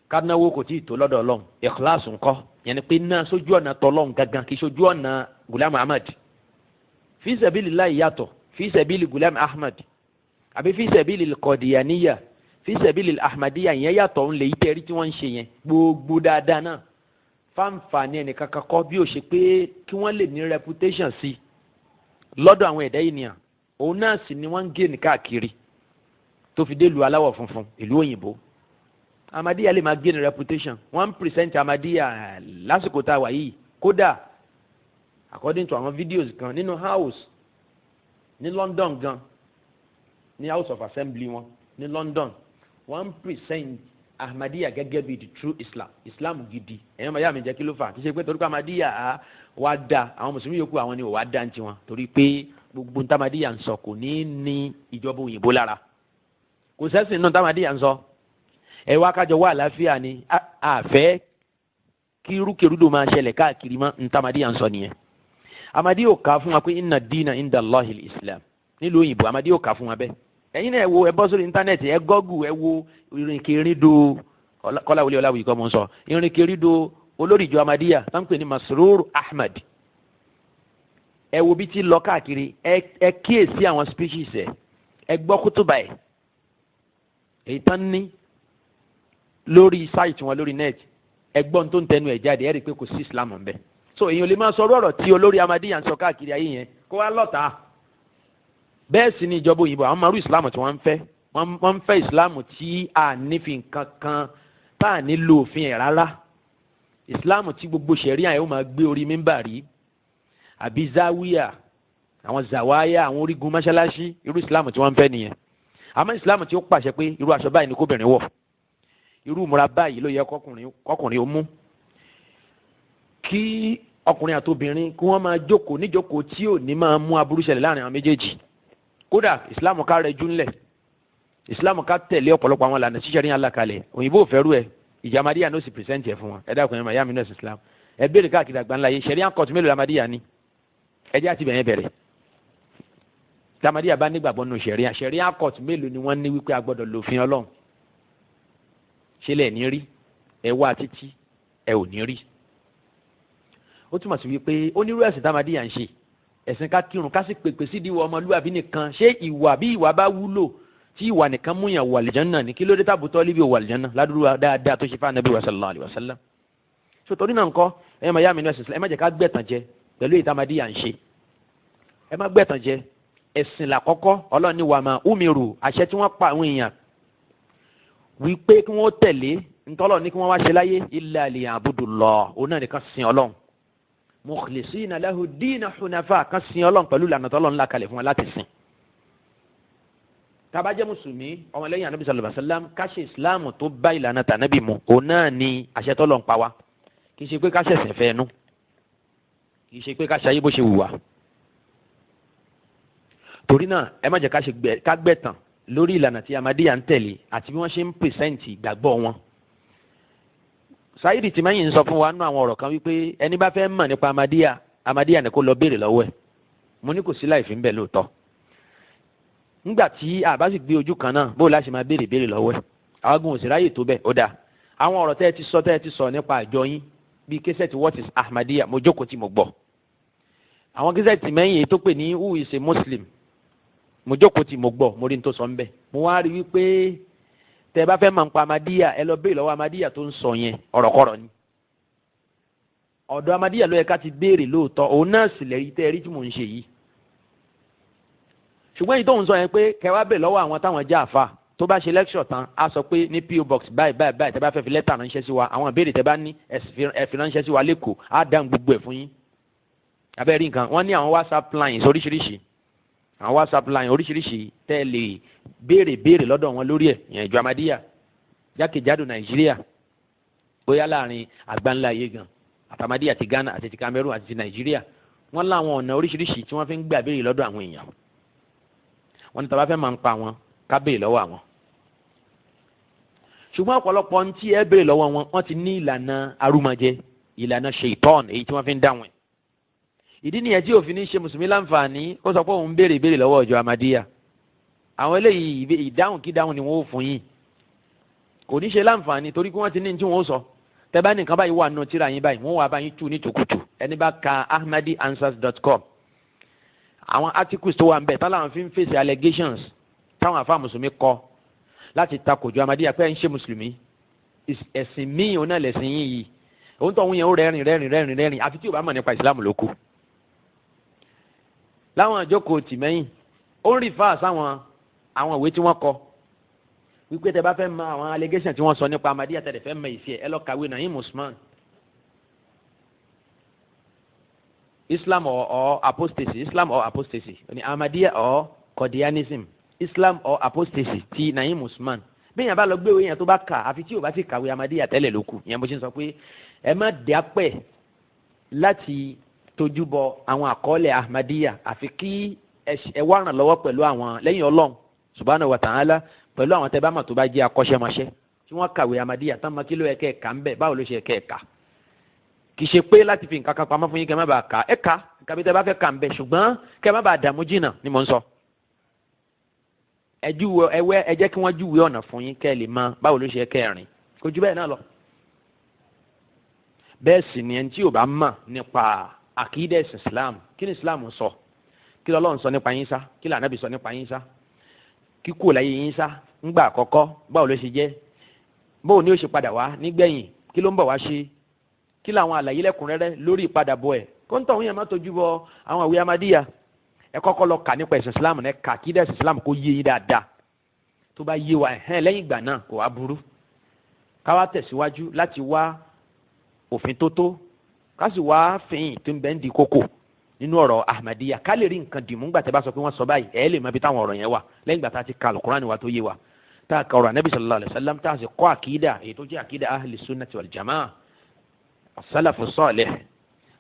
ká náwó kò tíì tó lọ́dọ̀ Ọlọ́run. Ìkíláàsì ńkọ́? Yẹn ni pé ná sójú ọ̀nà tọlọ́run gangan, kì í sójú ọ̀nà Gulam Ahmad. Fi sabilillahi yàtọ̀ fi sabili Gulam Ahmad àbí fi sabili Qadiyaniya, fi sabili Ahmadiyya yẹn yàtọ̀. Ń lè yí tẹ́rí tí wọ́n ń ṣe yẹn. Gbogbo dáadáa náà fáǹfààní ẹnìkan kan kọ́, bí ó ṣe pé kí wọ́n lè ní reputation sí lọ́dọ̀ àwọn ẹ̀dá ènìyàn. Òun náà sì ni wọ́n ń gé ní káàkiri tó fi dé ìlú aláwọ̀ funfun, ìlú òyìnbó. Ahmadiyya lè máa gé ní reputation. Wọ́n ń present Ahmadiyya lásìkò tá a wà yìí. Kódà according to àwọn videos kan, nínú house ní London gan, ní House of Assembly wọn ní London, wọ́n ń present Ahmadiyya gẹ́gẹ́ bíi the true Islam, Islam gidi. Ẹ̀yọ́n máa yá mi jẹ́ kí ló fà? Kí ṣe pé torí pé Ahmadiyya á wá da àwọn mùsùlùmí yòókù, àwọn ni ò wá dá ní tiwọn, torí pé gbogbo ní Ahmadiyya ń sọ kò ní ní ìjọba òyìnbó lára. Kò sẹ́sìn náà Ahmadiyya ń sọ. Ẹ wá kájọ wá àlàáfíà ni, àfẹ́ kí rúkèrúdò máa ṣẹlẹ̀ káàkiri mọ́. Ní Ahmadiyya ń sọ nìyẹn. Ahmadiyya ò kà fún wa pé inna dina inda Allahi islam nílùú òyìnbó. Ahmadiyya ò kà fún wa bẹ́ẹ̀. Ẹ̀yin náà ẹ wo, ẹ bọ́ sórí íńtánẹ́ẹ̀tì, ẹ Google, ẹ wo ìrìnkèrindò Kọ́láwọlé Ọláwìyí kọ́ mọ́ ń sọ ìrìnkèrindò olórí ìjọ Ahmadiyya tó ń pè ní Masrur Ahmad. Ẹ wo bí ti lọ káàkiri, ẹ kíyèsí àwọn speeches ẹ, ẹ gbọ́ kútùbà ẹ, èyí tán ní lórí site wọn lórí net. Ẹ gbọ́n tó ń tẹnu ẹ̀ jáde, ẹ rí i pé kò sí Islam ń bẹ. So èèyàn lè máa sọ ọ̀rọ̀ tí olórí Ahmadiyya ń sọ káàkiri ayé yẹn kó wá lọ́ta. Bẹ́ẹ̀ sì ni ìjọba òyìnbó, àwọn marú Islam tí wọ́n ń fẹ́, wọ́n ń fẹ́ Islam tí a nífi nǹkan kan tá a nílò òfin ẹ̀ rárá, Islam tí gbogbo ṣẹ̀ríà yẹn ó máa gbé orí mímbàrí àbí záwíyà, àwọn zawaya, àwọn orígun mọ́ṣáláṣí. Irú Islam tí wọ́n ń fẹ́ nìyẹn. Àmọ́ Islam tí ó pàṣẹ pé irú aṣọ báyìí ni kóbìnrin wọ̀, irú ìmúra báyìí ló yẹ kọkùnrin ó mú, kí ọkùnrin àti obìnrin kí wọ́n máa jókòó níjókòó tí ò ní máa mú aburú ṣẹlẹ̀ láàrin àwọn méjèèjì, kódà Islam ká rẹjú ńlẹ̀, Islam ká tẹ̀lé ọ̀pọ̀lọpọ̀ àwọn ìlànà ṣíṣẹ́ ní alákalẹ̀, òyìnbó ò fẹ́rù ẹ̀. Ìjà Ahmadiyya ní ó sì present ẹ̀ fún wọn. Ẹ dákun, ẹ̀ máa yá mi nọ́ọ̀sì Islam, ẹ béèrè káàkiri àgbáńlá yìí, ṣẹ̀ríà court mélòó Ahmadiyya ní? Ẹ jẹ́ àti bẹ̀yẹn bẹ̀rẹ̀. Ahmadiyya bá nígbàgbọ́ nù ṣẹ̀ríà, ṣẹ̀ríà court mélòó ni wọ́n ní wípé a gbọ́dọ̀ lòfin Ọlọ́run? Ṣe lẹ̀ ní rí? Ẹ wá títí, ẹ ò ní rí. Ó túmọ̀ sí wípé onírú ẹ̀sìn Ahmadiyya ń ṣe, ẹ̀sìn ká kírun, ká sì pèpè sídìí ìwà ọmọlúwàbí nìkan. Ṣé ìwà, bí ìwà bá wúlò, tí ìwà nìkan múyàn wà àlìjánnà ní, kí ló dé tábù Tọ́líbì wà àlìjánnà ládùúgbò dáadáa tó ṣe fún Ànábì wa sallallahu alaihi wasallam? So torí náà ńkọ́, ẹ máa yá mi ní ẹ̀sìn, ẹ má jẹ́ ká gbẹ̀tàn jẹ pẹ̀lú èyí Ahmadiyya ń ṣe. Ẹ má gbẹ̀tàn jẹ. Ẹ̀sìn làkọ́kọ́. Ọlọ́run ní wa ma umiru, àṣẹ tí wọ́n pa àwọn èèyàn wípé kí wọ́n tẹ̀lé ntọ́lọ̀ ní kí wọ́n wá ṣe láyé, illa liya'budullah, òun náà nìkan sin Ọlọ́run. Mukhlisina lahu dina hunafa, kan sin Ọlọ́run pẹ̀lú ìlànà tọ́lọ́run là kalẹ̀ fún wa láti sìn. Tá bá jẹ́ mùsùlùmí, ọmọlẹ́yìn anabi sallallahu alayhi wa sallam, ká ṣe ìsìláàmù tó bá ìlànà tànàbì mu, òun náà ni àṣẹ tọ́lọ́run pa wá. Kì í ṣe pé ká ṣẹ̀sìn fẹ́ nu, kì í ṣe pé ká ṣayé bó ṣe wù wá. Torí náà, ẹ má jẹ́ ká gbẹ̀tàn lórí ìlànà tí Ahmadiyya ń tẹ̀lé àti bí wọ́n ṣe ń present ìgbàgbọ́ wọn. Saheed Tìmẹ́yìn ń sọ fún wa nínú àwọn ọ̀rọ̀ kan wípé ẹni bá fẹ́ mọ̀ nípa Ahmadiyya, Ahmadiyya ni kó lọ béèrè lọ́wọ́ ẹ̀. Mo ní kò sí láì fi ń bẹ̀ lóòótọ́. Nígbà tí a bá sì gbé ojú kan náà, bó láti máa béèrè béèrè lọ́wọ́ ẹ̀? Àwọn agun òsì ráyè tó bẹ́ẹ̀. Ó dáa, àwọn ọ̀rọ̀ tẹ́ ẹ ti sọ nípa àjọ yín bíi cassette "What is Ahmadiyya", mo jókòó tí mo gbọ́. Àwọn cassette Tìmẹ́yìn èyí tó pè ní "Who is a Muslim", mo jókòó tí mo gbọ́, mo rí n tó sọ ń bẹ̀. Mo wá rí wípé tẹ́ ẹ bá fẹ́ mọ̀ nípa Ahmadiyya, ẹ lọ béèrè lọ́wọ́ Ahmadiyya tó ń sọ yẹn. Ọ̀rọ̀kọ̀rọ̀ ni. Ọ̀dọ̀ Ahmadiyya ló yẹ ká ti béèrè lóòótọ́. Òun náà sì lẹ́yìn tẹ́ ẹ rí tí mò ń ṣe yìí. Ṣùgbọ́n èyí tó ń sọ yẹn pé kẹwàá béèrè lọ́wọ́ àwọn táwọn jẹ́ àfa, tó bá ṣe lecture tán, á sọ pé ní P.O. Box báyìí báyìí báyìí, tẹ́ bá fẹ́ fi lẹ́tà ránṣẹ́ sí wa, àwọn ìbéèrè tẹ́ bá ní, ẹ fi ránṣẹ́ sí wa lẹ́kọ̀ọ́, á dáhùn gbogbo ẹ̀ fún yín. Abẹ́rẹ́ nǹkan, wọ́n ní àwọn WhatsApp lines oríṣiríṣi, àwọn WhatsApp line oríṣiríṣi tẹ́ ẹ lè béèrè béèrè lọ́dọ̀ wọn lórí ẹ̀. Ìyẹn ìjọ Ahmadiyya jákèjádò Nàìjíríà, bóyá láàrin àgbáńlá ayé gan, àtàmádìyà ti Ghana àti ti Cameroon àti ti Nàìjíríà, wọ́n láwọn ọ̀nà oríṣiríṣi tí wọ́n fi ń gbà béèrè lọ́dọ̀ àwọn èèyàn. Wọ́n ní tá bá fẹ́ máa ń pa wọn, ká béèrè lọ́wọ́ àwọn. Ṣùgbọ́n ọ̀pọ̀lọpọ̀ ń tí ẹ béèrè lọ́wọ́ wọn, wọ́n ti ní ìlànà arúmọjẹ, ìlànà ṣèitọ́n, èyí tí wọ́n fi ń dáhùn ẹ̀. Ìdí nìyẹn tí òfin ní ṣe mùsùlùmí láǹfààní kó sọ pé òun béèrè ìbéèrè lọ́wọ́ ìjọ Ahmadiyya. Àwọn eléyìí, ìdáhùn kí dáhùn ni wọ́n ó fún yín, kò ní ṣe láǹfààní, torí pé wọ́n ti ní tí wọ́n ó sọ. Tẹ́ bá nìkan báyìí wà nù tíra yín báyìí, wọ́n wà báyìí tú ní tòkùtù. Ẹni bá ka ahmadianswers.com, àwọn articles tó wà ń bẹ̀ tán láwọn fi ń fèsì allegations táwọn àfa mùsùlùmí kọ láti takò ju Ahmadiyya pé ẹ̀ ń ṣe mùsùlùmí, ẹ̀sìn míì òun náà lẹ̀sìn yín yìí. Òun tó ń yẹn ó rẹ́rìn rẹ́rìn rẹ́rìn rẹ́rìn, àfi tí ò bá mọ̀ nípa ìsìlámù ló kù. Láwọn ìjókòó tìmẹ́yìn, ó ń refer sáwọn àwọn ìwé tí wọ́n kọ wípé tẹ bá fẹ́ mọ àwọn allegation tí wọ́n sọ nípa Ahmadiyya, tẹ̀lé fẹ́ mọ ìsì ẹ̀, ẹ lọ kàwé Naim Usman, Islam or Apostasy, Islam or Apostasy ní Ahmadiyya or Qadianism, Islam or Apostasy ti Naim Usman. Bí èèyàn bá lọ gbé ìwé yẹn tó bá kà, àfi tí ò bá ti kàwé Ahmadiyya tẹ́lẹ̀ ló kù. Ìyẹn bó ṣe ń sọ pé ẹ má dẹ́ apẹ̀ láti tójú bọ àwọn àkọọ́lẹ̀ Ahmadiyya, àfi kí ẹ wá ràn lọ́wọ́ pẹ̀lú àwọn lẹ́yìn Ọlọ́run subhanahu wa ta'ala, pẹ̀lú àwọn tẹ́ bá mọ̀ tó bá jẹ́ akọ́ṣẹ́mọṣẹ́ tí wọ́n kàwé Ahmadiyya tán, mọ kí ló yẹ kẹ́ ẹ̀ kà ń bẹ̀, báwo ló ṣe yẹ kẹ́ ẹ̀ kà. Kì í ṣe pé láti fi nǹkan kan pamọ́ fún yín kẹ́ má bàa kà. Ẹ kà kàbí tẹ́ bá fẹ́ kà ń bẹ̀, ṣùgbọ́n kẹ́ má bàa dààmú jìnnà ni mò ń sọ. Ẹ júwe ẹwẹ́, ẹ jẹ́ kí wọ́n júwe ọ̀nà fún yín kẹ́ ẹ lè mọ báwo ló ṣe yẹ kẹ́ ẹ rìn. Kò jù bẹ́ẹ̀ náà lọ. Bẹ́ẹ̀ sì ni ẹni tí ò bá mọ̀ nípa àkídà ẹ̀sìn Islam, kí ni Islam sọ, kí lọ́lọ́run sọ nípa yín sá, kí lànàbì sọ nípa yín sá, kíkú láyé yín sá ńgbà àkọ́kọ́, báwo ló ṣe jẹ́, báwo ni ó ṣe padà wá nígbẹ̀yìn, kí ló ń bọ̀ wá ṣe, kí làwọn àlàyé lẹ́kùnrẹ́rẹ́ lórí ìpadàbọ̀ ẹ̀, kó ń tọ̀hún yẹn má tójú bọ àwọn ìwé Ahmadiyya. Ẹ kọ́kọ́ lọ kà nípa ẹ̀sìn Islam náà, kà kí ẹ̀sìn Islam kó yé yín dáadáa. Tó bá yé wa ẹ̀hẹ́n, lẹ́yìn ìgbà náà kò wá burú ká wá tẹ̀síwájú láti wá òfin tó tó, ká sì wá fìyìn tó ń bẹ́ ń di kókò nínú ọ̀rọ̀ Ahmadiyya, ká lè rí nǹkan dìmú. Ńgbà tẹ́ bá sọ pé wọ́n sọ báyìí, ẹ̀ lè mọ ibi táwọn ọ̀rọ̀ yẹn wà. Lẹ́yìn ìgbà tá a ti ka Al-Qur'an wa tó yé wa, tá a ka ọ̀rọ̀ Anabi sallallahu alayhi wa sallam, tá a sì kọ́ àkídà èyí tó jẹ́ àkídà ahli sunnati wal jamaa, as-salafu salih,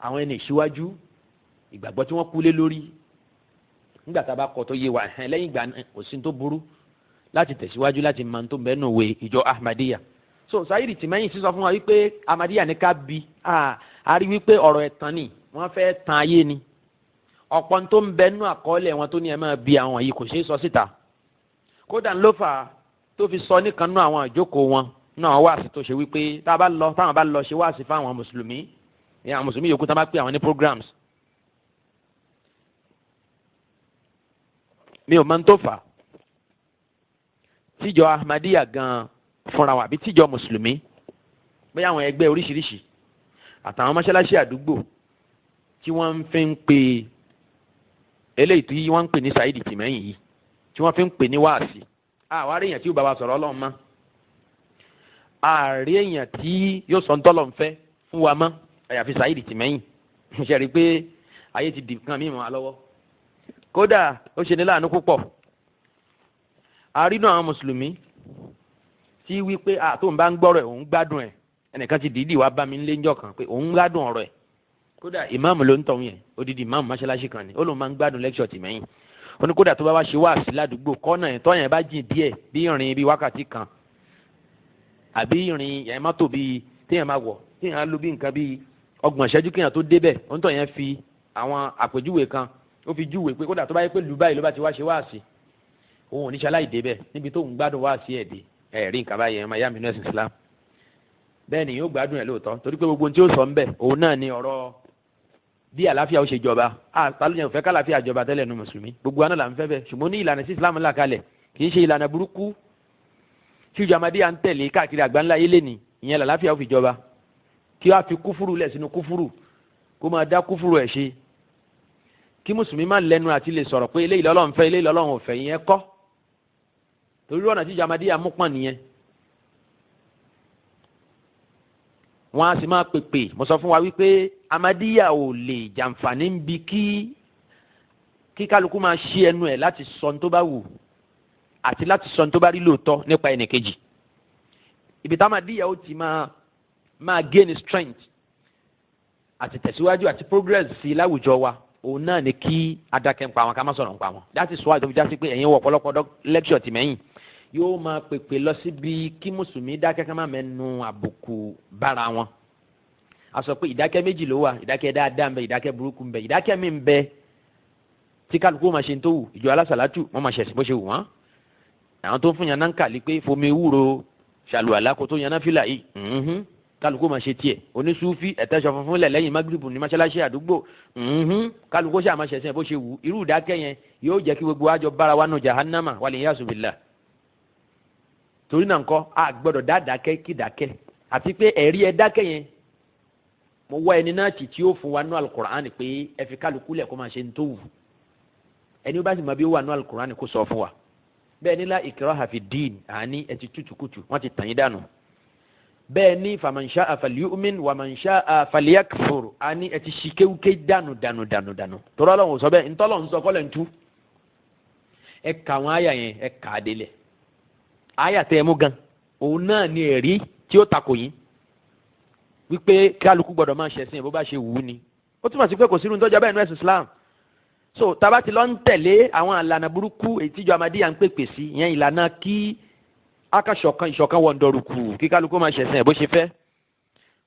àwọn ẹni ìṣíwájú, ìgbàgbọ́ tí wọ́n kú lé lórí. Nígbà tá a bá kọ́ tó yé wa ẹ̀hẹ́n, lẹ́yìn ìgbà kò sí tó burú láti tẹ̀síwájú láti máa tó bẹ́ẹ̀ nù wé ìjọ Ahmadiyya. So Saheed Tìmẹ́yìn sísọ fún wa wípé Ahmadiyya ní ká bi, a rí wípé ọ̀rọ̀ ẹ̀tàn ni, wọ́n fẹ́ tan ayé ni. Ọ̀pọ̀ tó ń bẹ nínú àkọọ́lẹ̀ wọn tó ní ẹ máa bi àwọn yìí, kò ṣeé sọ síta. Kódà ló fà á tó fi sọ nìkan nínú àwọn ìjókòó wọn náà, wáàsí tó ṣe wípé tá a bá lọ, táwọn bá lọ ṣe wáàsí fáwọn mùsùlùmí, àwọn mùsùlùmí yòókù, tá a bá pè àwọn ní programs. Mi ò mọ tó fà á tíjọ Ahmadiyya gan fúnra wa àbí tíjọ mùsùlùmí, bóyá àwọn ẹgbẹ́ oríṣiríṣi àtàwọn mọ́ṣáláṣí àdúgbò tí wọ́n ń fi ń pe eléyìí tí wọ́n ń pè ní Saheed Tìmẹ́yìn yìí, tí wọ́n fi ń pè ní wáàsí. Àwa rí èèyàn tí yóò bá wa sọ̀rọ̀ Ọlọ́run mọ́, àárí èèyàn tí yóò sọ ńtọ́lọ̀ ń fẹ́ fún wa mọ́, àyàfi Saheed Tìmẹ́yìn. Ṣe rí i pé ayé ti di nǹkan mímọ́ alọ́wọ́? Kódà ó ṣe ní láàánú púpọ̀, àrínú àwọn mùsùlùmí tí wípé tó ń bá ń gbọ́rọ̀ ẹ̀, òun gbádùn ẹ̀. Ẹnìkan ti dìídì wá bá mi nílé ńjọ́ kan pé òun gbádùn ọ̀rọ̀ ẹ̀. Kódà ìmáàmù ló ń tọ̀ yẹn, odidi ìmáàmù mọ́ṣáláṣí kan ni. Ó lóun máa ń gbádùn lecture Tìmẹ́yìn. Ó ní kódà tó bá wá ṣe wáàsí ládùúgbò kọ́nà ẹ̀ tọ́yẹn bá jìn díẹ̀, bí ìrìn bí wákàtí kan àbí ìrìn ẹ̀ mọ́tò bíi téèyàn máa wọ̀, téèyàn á lo bí nǹkan bíi 30 ìṣẹ́jú kéèyàn tó débẹ̀. Ó ń tọ̀ yẹn fi àwọn àpèjúwe kan, ó fi júwe pé kódà tó bá yẹ pé lù báyìí ló bá ti wá ṣe wáàsí, òun ò ní ṣe aláìdébẹ̀ níbi tó ń gbádùn wáàsí ẹ̀ dé. Ẹ̀rí nǹkan báyẹn, ẹ̀ máa yá mi ní ẹ̀sìn Islam. Bẹ́ẹ̀ ni yóò gbádùn ẹ̀ lóòótọ́, torí pé gbogbo ohun tí ó sọ ń bẹ̀, òun náà ni ọ̀rọ̀ bí àlàáfíà ó ṣe jọba. Àtàlùyẹ̀ ò fẹ́ kálàáfíà jọba tẹ́lẹ̀ nu mùsùlùmí? Gbogbo wa náà là ń fẹ́ bẹ́ẹ̀. Ṣùgbọ́n ní ìlànà tí Islam là kalẹ̀, kì í ṣe ìlànà burúkú tí ìjọ Ahmadiyya ń tẹ̀lé káàkiri àgbáńlá ayé lẹ́ni ìyẹn làlàáfíà ó fi jọba. Kí wàá fi kúfúrú lẹ̀ sínú kúfúrú, kó máa dá kúfúrú ẹ̀ ṣe, kí mùsùlùmí má lẹ́nu àti lè sọ̀rọ̀ pé eléyìí l'Ọlọ́run fẹ́, eléyìí l'Ọlọ́run ò fẹ́, ìyẹn kọ́. Torí ọ̀nà tí ìjọ Ahmadiyya mú pọ̀n nìyẹn. Wọ́n á sì máa pèpè. Mo sọ fún wa wípé Ahmadiyya ò lè jàǹfààní ń bi kí kálukú máa ṣí ẹnu ẹ̀ láti sọ ní tó bá wù àti láti sọ ní tó bá rí lóòótọ́ nípa ẹnìkejì. Ibi tí Ahmadiyya ó ti máa gain strength àti tẹ̀síwájú àti progress sí láwùjọ wa, òun náà ni kí adákẹ́ ń pa wọn, ká má sọ̀rọ̀ ń pa wọn. That is why tó fi já sí pé ẹ̀yin wọ ọ̀pọ̀lọpọ̀ lecture Tìmẹ́yìn, yóò máa pèpè lọ síbi kí mùsùlùmí dákẹ́, ká má mẹ́nu àbùkù bára wọn. A sọ pé ìdákẹ́ méjì ló wà: ìdákẹ́ dáadáa ń bẹ, ìdákẹ́ burúkú ń bẹ. Ìdákẹ́ mi ń bẹ tí kálukú máa ṣe ń tó wù. Ìjọ alásàlátù, wọ́n máa ṣẹ̀sìn bó ṣe wù wọ́n. Àwọn tó ń fún yànnà ń kàlí pé fomi ewúro ṣàlùwàlá kó tó yànnà fìlà yìí, kálukú máa ṣe tiẹ̀. Onísúfí, ẹ̀tẹ́sọ funfun lẹ̀ lẹ́yìn magrebu ní mọ́ṣáláṣí àdúgbò, kálukú ṣáà máa ṣẹ̀sìn bó ṣe wù. Irú ìdákẹ́ yẹn yóò jẹ́ kí gbogbo àjọ bára wa nù jahannama, wal-iyazu billah. Torí náà ńkọ́, a gbọ́dọ̀ dá dákẹ́ kí dákẹ́, àti pé ẹ̀rí ẹ dákẹ́ yẹn, mo wá ẹni náà tì tí ó fún wa nú alukur'an pé ẹ fi kálukú lẹ̀ kó máa ṣe ń tó wù. Ẹni ó bá sì mọ bí ó wà nú alukur'an, kó sọ fún wa. Bẹ́ẹ̀ ni la ikraha fi dín, àní ẹ ti tútù kùtù, wọ́n ti tàn yín dànù. Bẹ́ẹ̀ ni faman sha'a falyu'min wa man sha'a falyakfur, àní ẹ ti ṣi kéwúké dànù dànù dànù dànù. Tọ́lọ́ Ọlọ́run sọ bẹ́ẹ̀, ntọ́lọ́ ń sọ kọ́lẹ̀ ń tú. Ẹ kà wọ́n àyà yẹn, ẹ kà á délẹ̀. Àyà tẹ́ ẹ mú gan, òun náà ni ẹ̀rí tí ó takò yín wípé kálukú gbọ́dọ̀ máa ṣẹ̀sìn bó bá ṣe wù ú ni. Ó túmọ̀ sí pé kò sínú tọ́jú abẹ́ẹ̀ nínú ẹ̀sìn Islam. So tába ti lọ ń tẹ̀lé àwọn ìlànà burúkú èyí tíjọ Ahmadiyya ń pèpè sí ìyẹn, ìlànà kí akáṣọ̀kan ìṣọ̀kan wọ̀ndọ̀rùkù, kí kálukú máa ṣẹ̀sìn bó ṣe fẹ́,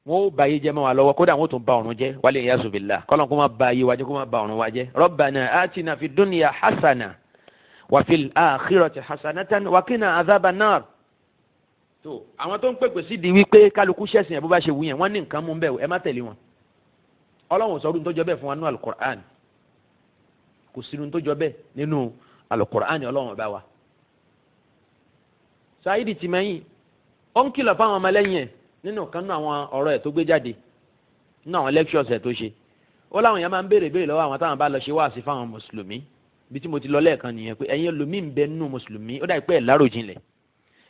wọn ó ba ayé jẹ́ mọ́ wa lọ́wọ́. Kódà wọn ó tún ba ọ̀run jẹ́, wal iyazu billah. Kọ́lọ́n kó má ba ayé wa jẹ́, kó má ba ọ̀run wa jẹ́. Rabbana atina fid dunya hasana wa fil akhirati hasanatan wa qina adhaban nar. Tó àwọn tó ń pèpè sí di wípé kálukú ṣẹ̀sìn ẹ̀ bó bá ṣe wù yẹn, wọ́n ní nǹkan mú bẹ́ẹ̀, ẹ má tẹ̀lé wọn. Ọlọ́run sọ ọdún tó jọ bẹ́ẹ̀ fún wa nínú alukur'an. Kò sínú tó jọ bẹ́ẹ̀ nínú alukur'an Ọlọ́run ọba wa. Saidi Tìmẹ́yìn ó ń kìlọ̀ fáwọn ọmọlẹ́yìn ẹ̀ nínú kan nínú àwọn ọ̀rọ̀ ẹ̀ tó gbé jáde nínú àwọn lectures ẹ̀ tó ṣe. Ó láwọn èèyàn máa ń béèrè béèrè lọ́wọ́ àwọn táwọn bá lọ ṣe wáàsí fáwọn mùsùlùmí. Bí tí mo ti lọ lẹ́ẹ̀kan nìyẹn, pé ẹ̀yin ẹlòmíì ń bẹ nínú mùsùlùmí, ó dàbí pé ẹ̀ láròjinlẹ̀,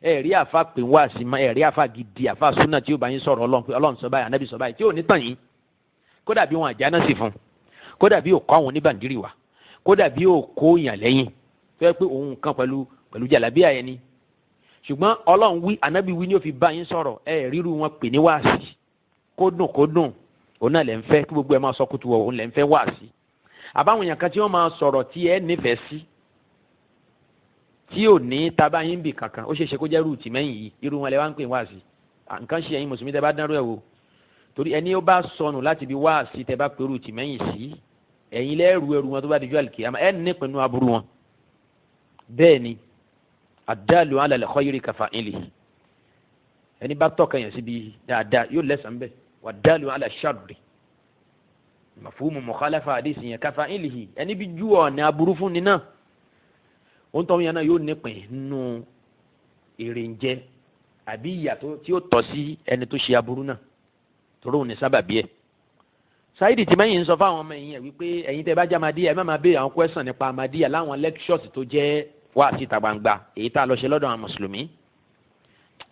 ẹ rí àfa pè wá sí ma, ẹ rí àfa gidi, àfa súnà tí ó bá yín sọ̀rọ̀ Ọlọ́run pé Ọlọ́run sọ báyìí, Ànábì sọ báyìí, tí ò ní tàn yín. Kódà bí wọn àjá náà sì fún, kódà bí òkọ àwọn oníbàndírì wá, kódà bí òkó yàn lẹ́yìn tó yẹ pé òun kan pẹ̀lú jàlábíà yẹn ni, ṣùgbọ́n Ọlọ́run wí, Ànábì wí ni ó fi bá yín sọ̀rọ̀. Ẹ ríru wọn pè ní wáàsí. Kó dùn kó dùn, òun náà lẹ́ ń fẹ́ kí gbogbo ẹ máa sọ kutu wọ̀, òun lẹ́ ń fẹ́ wáàsí. Àbáwọn èèyàn kan tí wọ́n máa sọ̀rọ̀ tí ẹ nífẹ̀ẹ́ sí, tí ò ní tabayín bì kankan, ó ṣeéṣe kó jẹ́ rúùtì mẹ́yìn yìí, irú wọn lẹ wá ń pè wáàsí. Nǹkan ṣe ẹ̀yin mùsùlùmí tẹ bá dánrú ẹ̀ wò, torí ẹni ó bá sọnù láti bí wáàsí tẹ bá pè rúùtì mẹ́yìn sí, ẹ̀yin lẹ́rù ẹrù wọn tó bá dijú àlùkìyámà, ẹ̀ nípinnu aburú wọn. Bẹ́ẹ̀ ni àdàlù ala al-khayri kafa'ilihi, ẹni bá tọ́ka yẹn síbi dáadáa yóò lẹ́sàn-án bẹ́ẹ̀. Wàdàlù ala sharri, mafhumu mukhalafa àdìsí yẹn, kafa'ilihi, ẹni bí ju ọ̀nà aburú fún ni náà, òun tọ́ yẹn náà yóò nípìn nínú èrè ń jẹ àbí ìyà tí ó tọ́ sí ẹni tó ṣe aburú náà, torí òun ní sábàbí ẹ̀. Saidi Tìmẹ́yìn ń sọ fáwọn ọmọ ẹ̀yìn ẹ̀ wípé ẹ̀yin tẹ́ bá jẹ́ Ahmadiyya, ẹ má máa béèrè àwọn question nípa Ahmadiyya láwọn lectures tó jẹ́ wá síta gbangba èyí tá a lọ ṣe lọ́dọ̀ àwọn mùsùlùmí.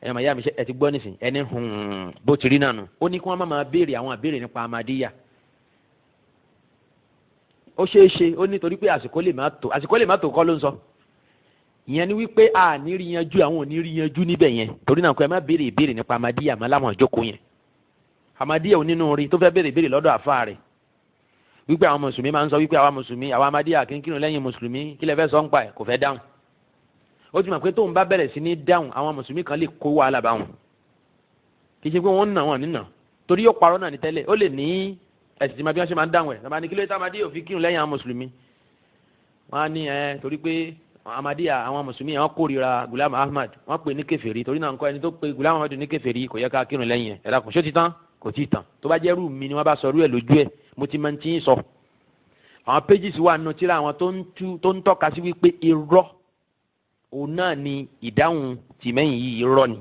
Ẹ mà yá mi, ẹ ti gbọ́ nísìn ẹni bó ti rí náà nù. Ó ní kí wọ́n má máa béèrè àwọn àbéèrè nípa Ahmadiyya. Ó ṣeé ṣe, ó ní torí pé àsìkò lè má tó, àsìkò lè má tó kọ́ ló ń sọ. Ìyẹn ni wípé a ní rí yanjú, àwọn ò ní rí yanjú níbẹ̀ yẹn. Torí náà kọ́ ẹ má béèrè ìbéèrè nípa Ahmadiyya àmọ́ láwọn ìjókòó yẹn. Ahmadiyya onínú rí tó fẹ́ béèrè ìbéèrè lọ́dọ̀ àfa rẹ̀ wípé àwọn mùsùlùmí máa ń sọ wípé àwa mùsùlùmí, àwa Ahmadiyya kì í kírun lẹ́yìn mùsùlùmí, kí lẹ fẹ́ sọ ń pa ẹ̀? Kò fẹ́ dáhùn. Ó ti mọ̀ pé tóun bá bẹ̀rẹ̀ sí ní dáhùn, àwọn mùsùlùmí kan lè kó wàhálà bá wọn. Kì í ṣe pé wọ́n ń nà wọ́n nínà, torí yóò parọ́ náà ní tẹ́lẹ̀. Ó lè ní ẹ̀sìn tí ma bí wọ́n ṣe máa ń dáhùn ẹ̀ tàbí kí ló dé Ahmadiyya ò fi kírun lẹ́yìn àwọn mùsùlùmí. Wọ́n á ní ẹ torí pé Ahmadiyya, àwọn mùsùlùmí, àwọn kórìíra Gulam Ahmad, wọ́n pè ní kèfèrí. Torí náà nǹkan ẹni tó pe Gulam Ahmad ní kèfèrí, kò yẹ ká kírun lẹ́yìn ẹ̀. Ẹ̀dá kò ṣó ti tán? Kò tí ì tán. Tó bá jẹ́ rú mi ni wọ́n bá sọ rú ẹ̀ lójú ẹ̀, mo ti máa ń tí ń sọ. Àwọn pages wà nù tíra àwọn tó ń tú tó ń tọ́ka sí wípé irọ́ òun náà ni ìdáhùn tìmẹ́yìn yìí, irọ́ ni.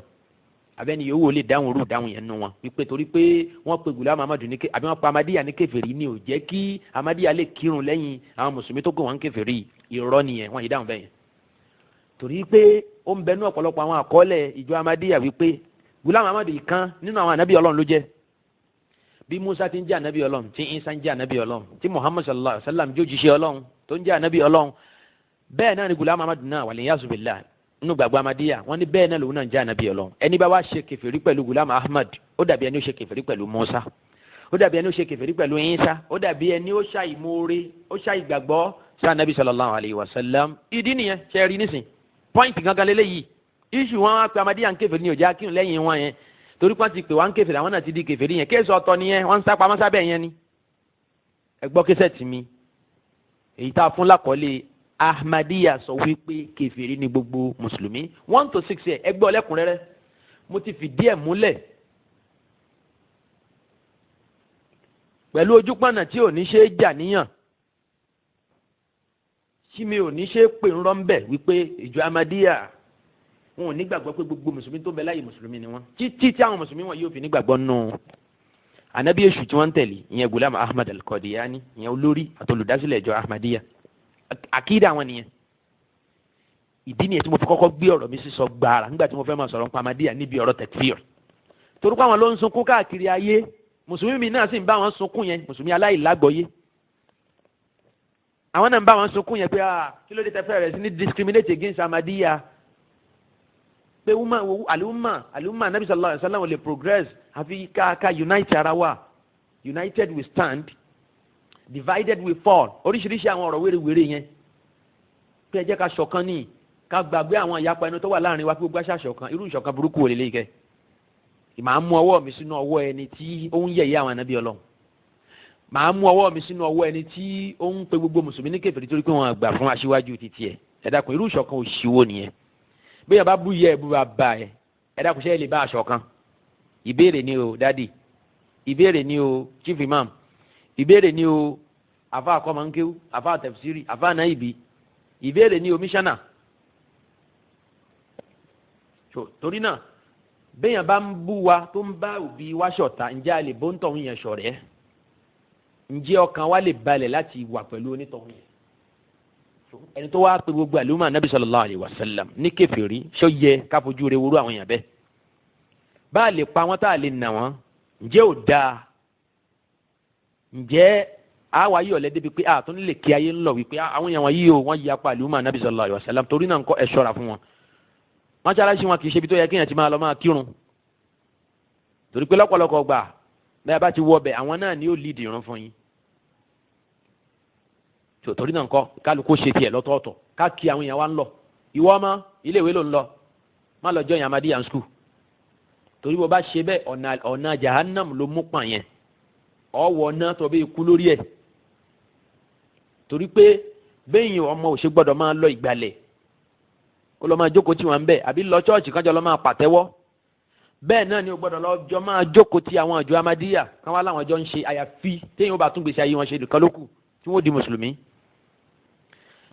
Abẹ́ni yòówù lè dáhùn orú dáhùn yẹn nù wọn wípé torí pé wọ́n pe Gulam Ahmad ní ké àbí wọ́n pa Ahmadiyya ní kèfèrí ni ò jẹ́ kí Ahmadiyya lè kírun lẹ́yìn àwọn mùsùlùmí tó pè wọ́n ń kèfèrí. Irọ́ nìyẹn, wọ́n yìí dáhùn bẹ́yẹn. Torí pé ó ń bẹnu ọ̀pọ̀lọpọ̀ àwọn àkọọ́lẹ̀ ìjọ Ahmadiyya wípé Gulam Ahmad kan nínú àwọn ànábì Ọlọ́run ló jẹ́. Bí Musa ti ń jẹ́ ànábì Ọlọ́run, tí Isa ń jẹ́ ànábì Ọlọ́run, tí Muhammad sallallahu alayhi wa sallam jó jíṣẹ́ Ọlọ́run tó ń jẹ́ ànábì Ọlọ́run, bẹ́ẹ̀ náà ni Gulam Ahmad náà wal iyazu billah. Nínú gbàgbọ́ Ahmadiyya, wọ́n ní bẹ́ẹ̀ náà lòun náà ń jẹ́ ànábì Ọlọ́run. Ẹni bá wá ṣe kèfèrí pẹ̀lú Gulam Ahmad, ó dàbí ẹni ó ṣe kèfèrí pẹ̀lú Musa, ó dàbí ẹni ó ṣe kèfèrí pẹ̀lú Isa, ó dàbí ẹni ó ṣàìmoore, ó ṣàìgbàgbọ́ sí ànábì sallallahu alayhi wa sallam. Ìdí nìyẹn. Ṣe rí nísìn, point gangan lélẹ́yìí. Iṣu wọn wá pé Ahmadiyya ń kèfèrí ní òjá kírun lẹ́yìn wọn yẹn, torí pọ́n ti pè wá ń kèfèrí, àwọn náà ti di kèfèrí yẹn. Case ọ̀tọ̀ nìyẹn, wọ́n ń sá pamọ́ sábẹ́ yẹn ni. Ẹ gbọ́ cassette mi èyí tá a fún lákọ̀ọ́lé Ahmadiyya sọ wípé kèfèrí ni gbogbo mùsùlùmí, 1 to 6 ẹ. Ẹ gbọ́ lẹ́kùnrẹ́rẹ́, mo ti fìdí ẹ̀ múlẹ̀ pẹ̀lú ojúpọ̀nà tí ò ní ṣe é jà níyàn, tí mi ò ní ṣe é pè ń rọ́ńbẹ̀ wípé ìjọ Ahmadiyya wọn ò nígbàgbọ́ pé gbogbo mùsùlùmí tó ń bẹ láyé mùsùlùmí ni wọ́n, títí tí àwọn mùsùlùmí wọn yóò fi nígbàgbọ́ nù anabi èṣù tí wọ́n ń tẹ̀lé, ìyẹn Gulam Ahmad al-Qadiani, ìyẹn olórí àti olùdásílẹ̀ ìjọ Ahmadiyya. Àkídà wọn nìyẹn. Ìdí nìyẹn tí mo fi kọ́kọ́ gbé ọ̀rọ̀ mi sísọ gbàrà nígbà tí mo fẹ́ máa sọ̀rọ̀ nípa Ahmadiyya níbi ọ̀rọ̀ takfir, torí pé àwọn ló ń sunkún káàkiri ayé. Mùsùlùmí mi náà sì ń bá wọn sunkún yẹn, mùsùlùmí aláìlágbọ́yé, àwọn náà ń bá wọn sunkún yẹn pé, ah, kí ló dé tẹ́ fẹ́ rẹ̀ sí ní discriminate against Ahmadiyya, pé umma alumma alumma anabi sallallahu alayhi wa sallam lè progress àfi ká unite ara wa. United we stand, divided we fall. Oríṣiríṣi àwọn ọ̀rọ̀ wérewère yẹn pé ẹ jẹ́ ká ṣọ̀kan ní ká gbàgbé àwọn ìyapa ẹnu tó wà láàrin wa, pé gbogbo àṣà ṣọ̀kan. Irú ìṣọ̀kan burúkú wò lélẹ́yìí kẹ́? Màá mú ọwọ́ mi sínú ọwọ́ ẹni tí ó ń yẹ̀yẹ́ àwọn ànábì Ọlọ́run, màá mú ọwọ́ mi sínú ọwọ́ ẹni tí ó ń pe gbogbo mùsùlùmí ní kèfèrí torí pé wọ́n gbà fún aṣíwájú títí ẹ̀. Ẹ dákun, irú ìṣọ̀kan òṣìwò nìyẹn? Bẹ́ẹ̀ bá bú yẹ ẹ bú bá bá ẹ, ẹ dákun, ṣé ẹ lè bá aṣọ kan? Ìbéèrè ni o, daddy. Ìbéèrè ni o, chief imam. Ìbéèrè ni o, àfa àkọ́mọ́nkéwú, àfa àtẹ̀fsírì, àfa ànáìbí. Ìbéèrè ni o, mísánà. Torí náà, béèyàn bá ń bú wa, tó ń bá òbí wa ṣọ̀tá, ǹjẹ́ a lè bó ń tọ̀hún yẹn ṣọ̀rẹ́? Ǹjẹ́ ọkàn wa lè balẹ̀ láti wà pẹ̀lú onítọ̀hún yẹn? Ẹni tó wá pe gbogbo àlùmọ́ anabi sallallahu alayhi wa sallam ní kèfèrí, ṣó yẹ ká fojú rẹ̀ wúrú àwọn èèyàn bẹ́ẹ̀? Bá a lè pa wọ́n, tá a lè nà wọ́n, ǹjẹ́ ò dáa? Ǹjẹ́ àwa yìí ọ̀lẹ́ débi pé a tún lè kí ayé ńlọ wípé àwọn èèyàn wọ̀nyí o, wọ́n yapa àlùmọ́ anabi sallallahu alayhi wa sallam? Torí náà ńkọ́, ẹ ṣọ́ra fún wọn. Mọ́ṣáláṣí wọn kì í ṣe ibi tó yẹ kéèyàn ti máa lọ máa kírun, torí pé lọ́pọ̀lọpọ̀ gbà, bẹ́ẹ̀ bá ti wọ ọbẹ̀, àwọn náà ni ó lead ìrun fún yín. Torí náà ńkọ́, kálukú ṣe tiẹ̀ lọ́tọ̀ọ̀tọ̀, ká kí àwọn èèyàn wa ń lọ. Ìwọ ọmọ iléèwé ló ń lọ, má lọ join Ahmadiyya school, torí bó bá ṣe bẹ́ẹ̀, ọ̀nà jahannam ló mú pàn yẹn, ọ̀wọ̀ náà tó bí ikú lórí ẹ̀. Torí pé bẹ́yìn ọmọ òṣè gbọ́dọ̀ máa lọ ìgbàlẹ̀ kó lọ máa jókòó tí wọ́n ń bẹ̀, àbí lọ church kájọ lọ máa pàtẹ́wọ́, bẹ́ẹ̀ náà ni o gbọ́dọ̀ lọ jọ máa jókòó tí àwọn àjọ Ahmadiyya kan wá láwọn jọ ń ṣe, àyàfi téèyàn ó bá tún gbèsè ayé wọn ṣe nìkan lókù tí wọ́n di mùsùlùmí.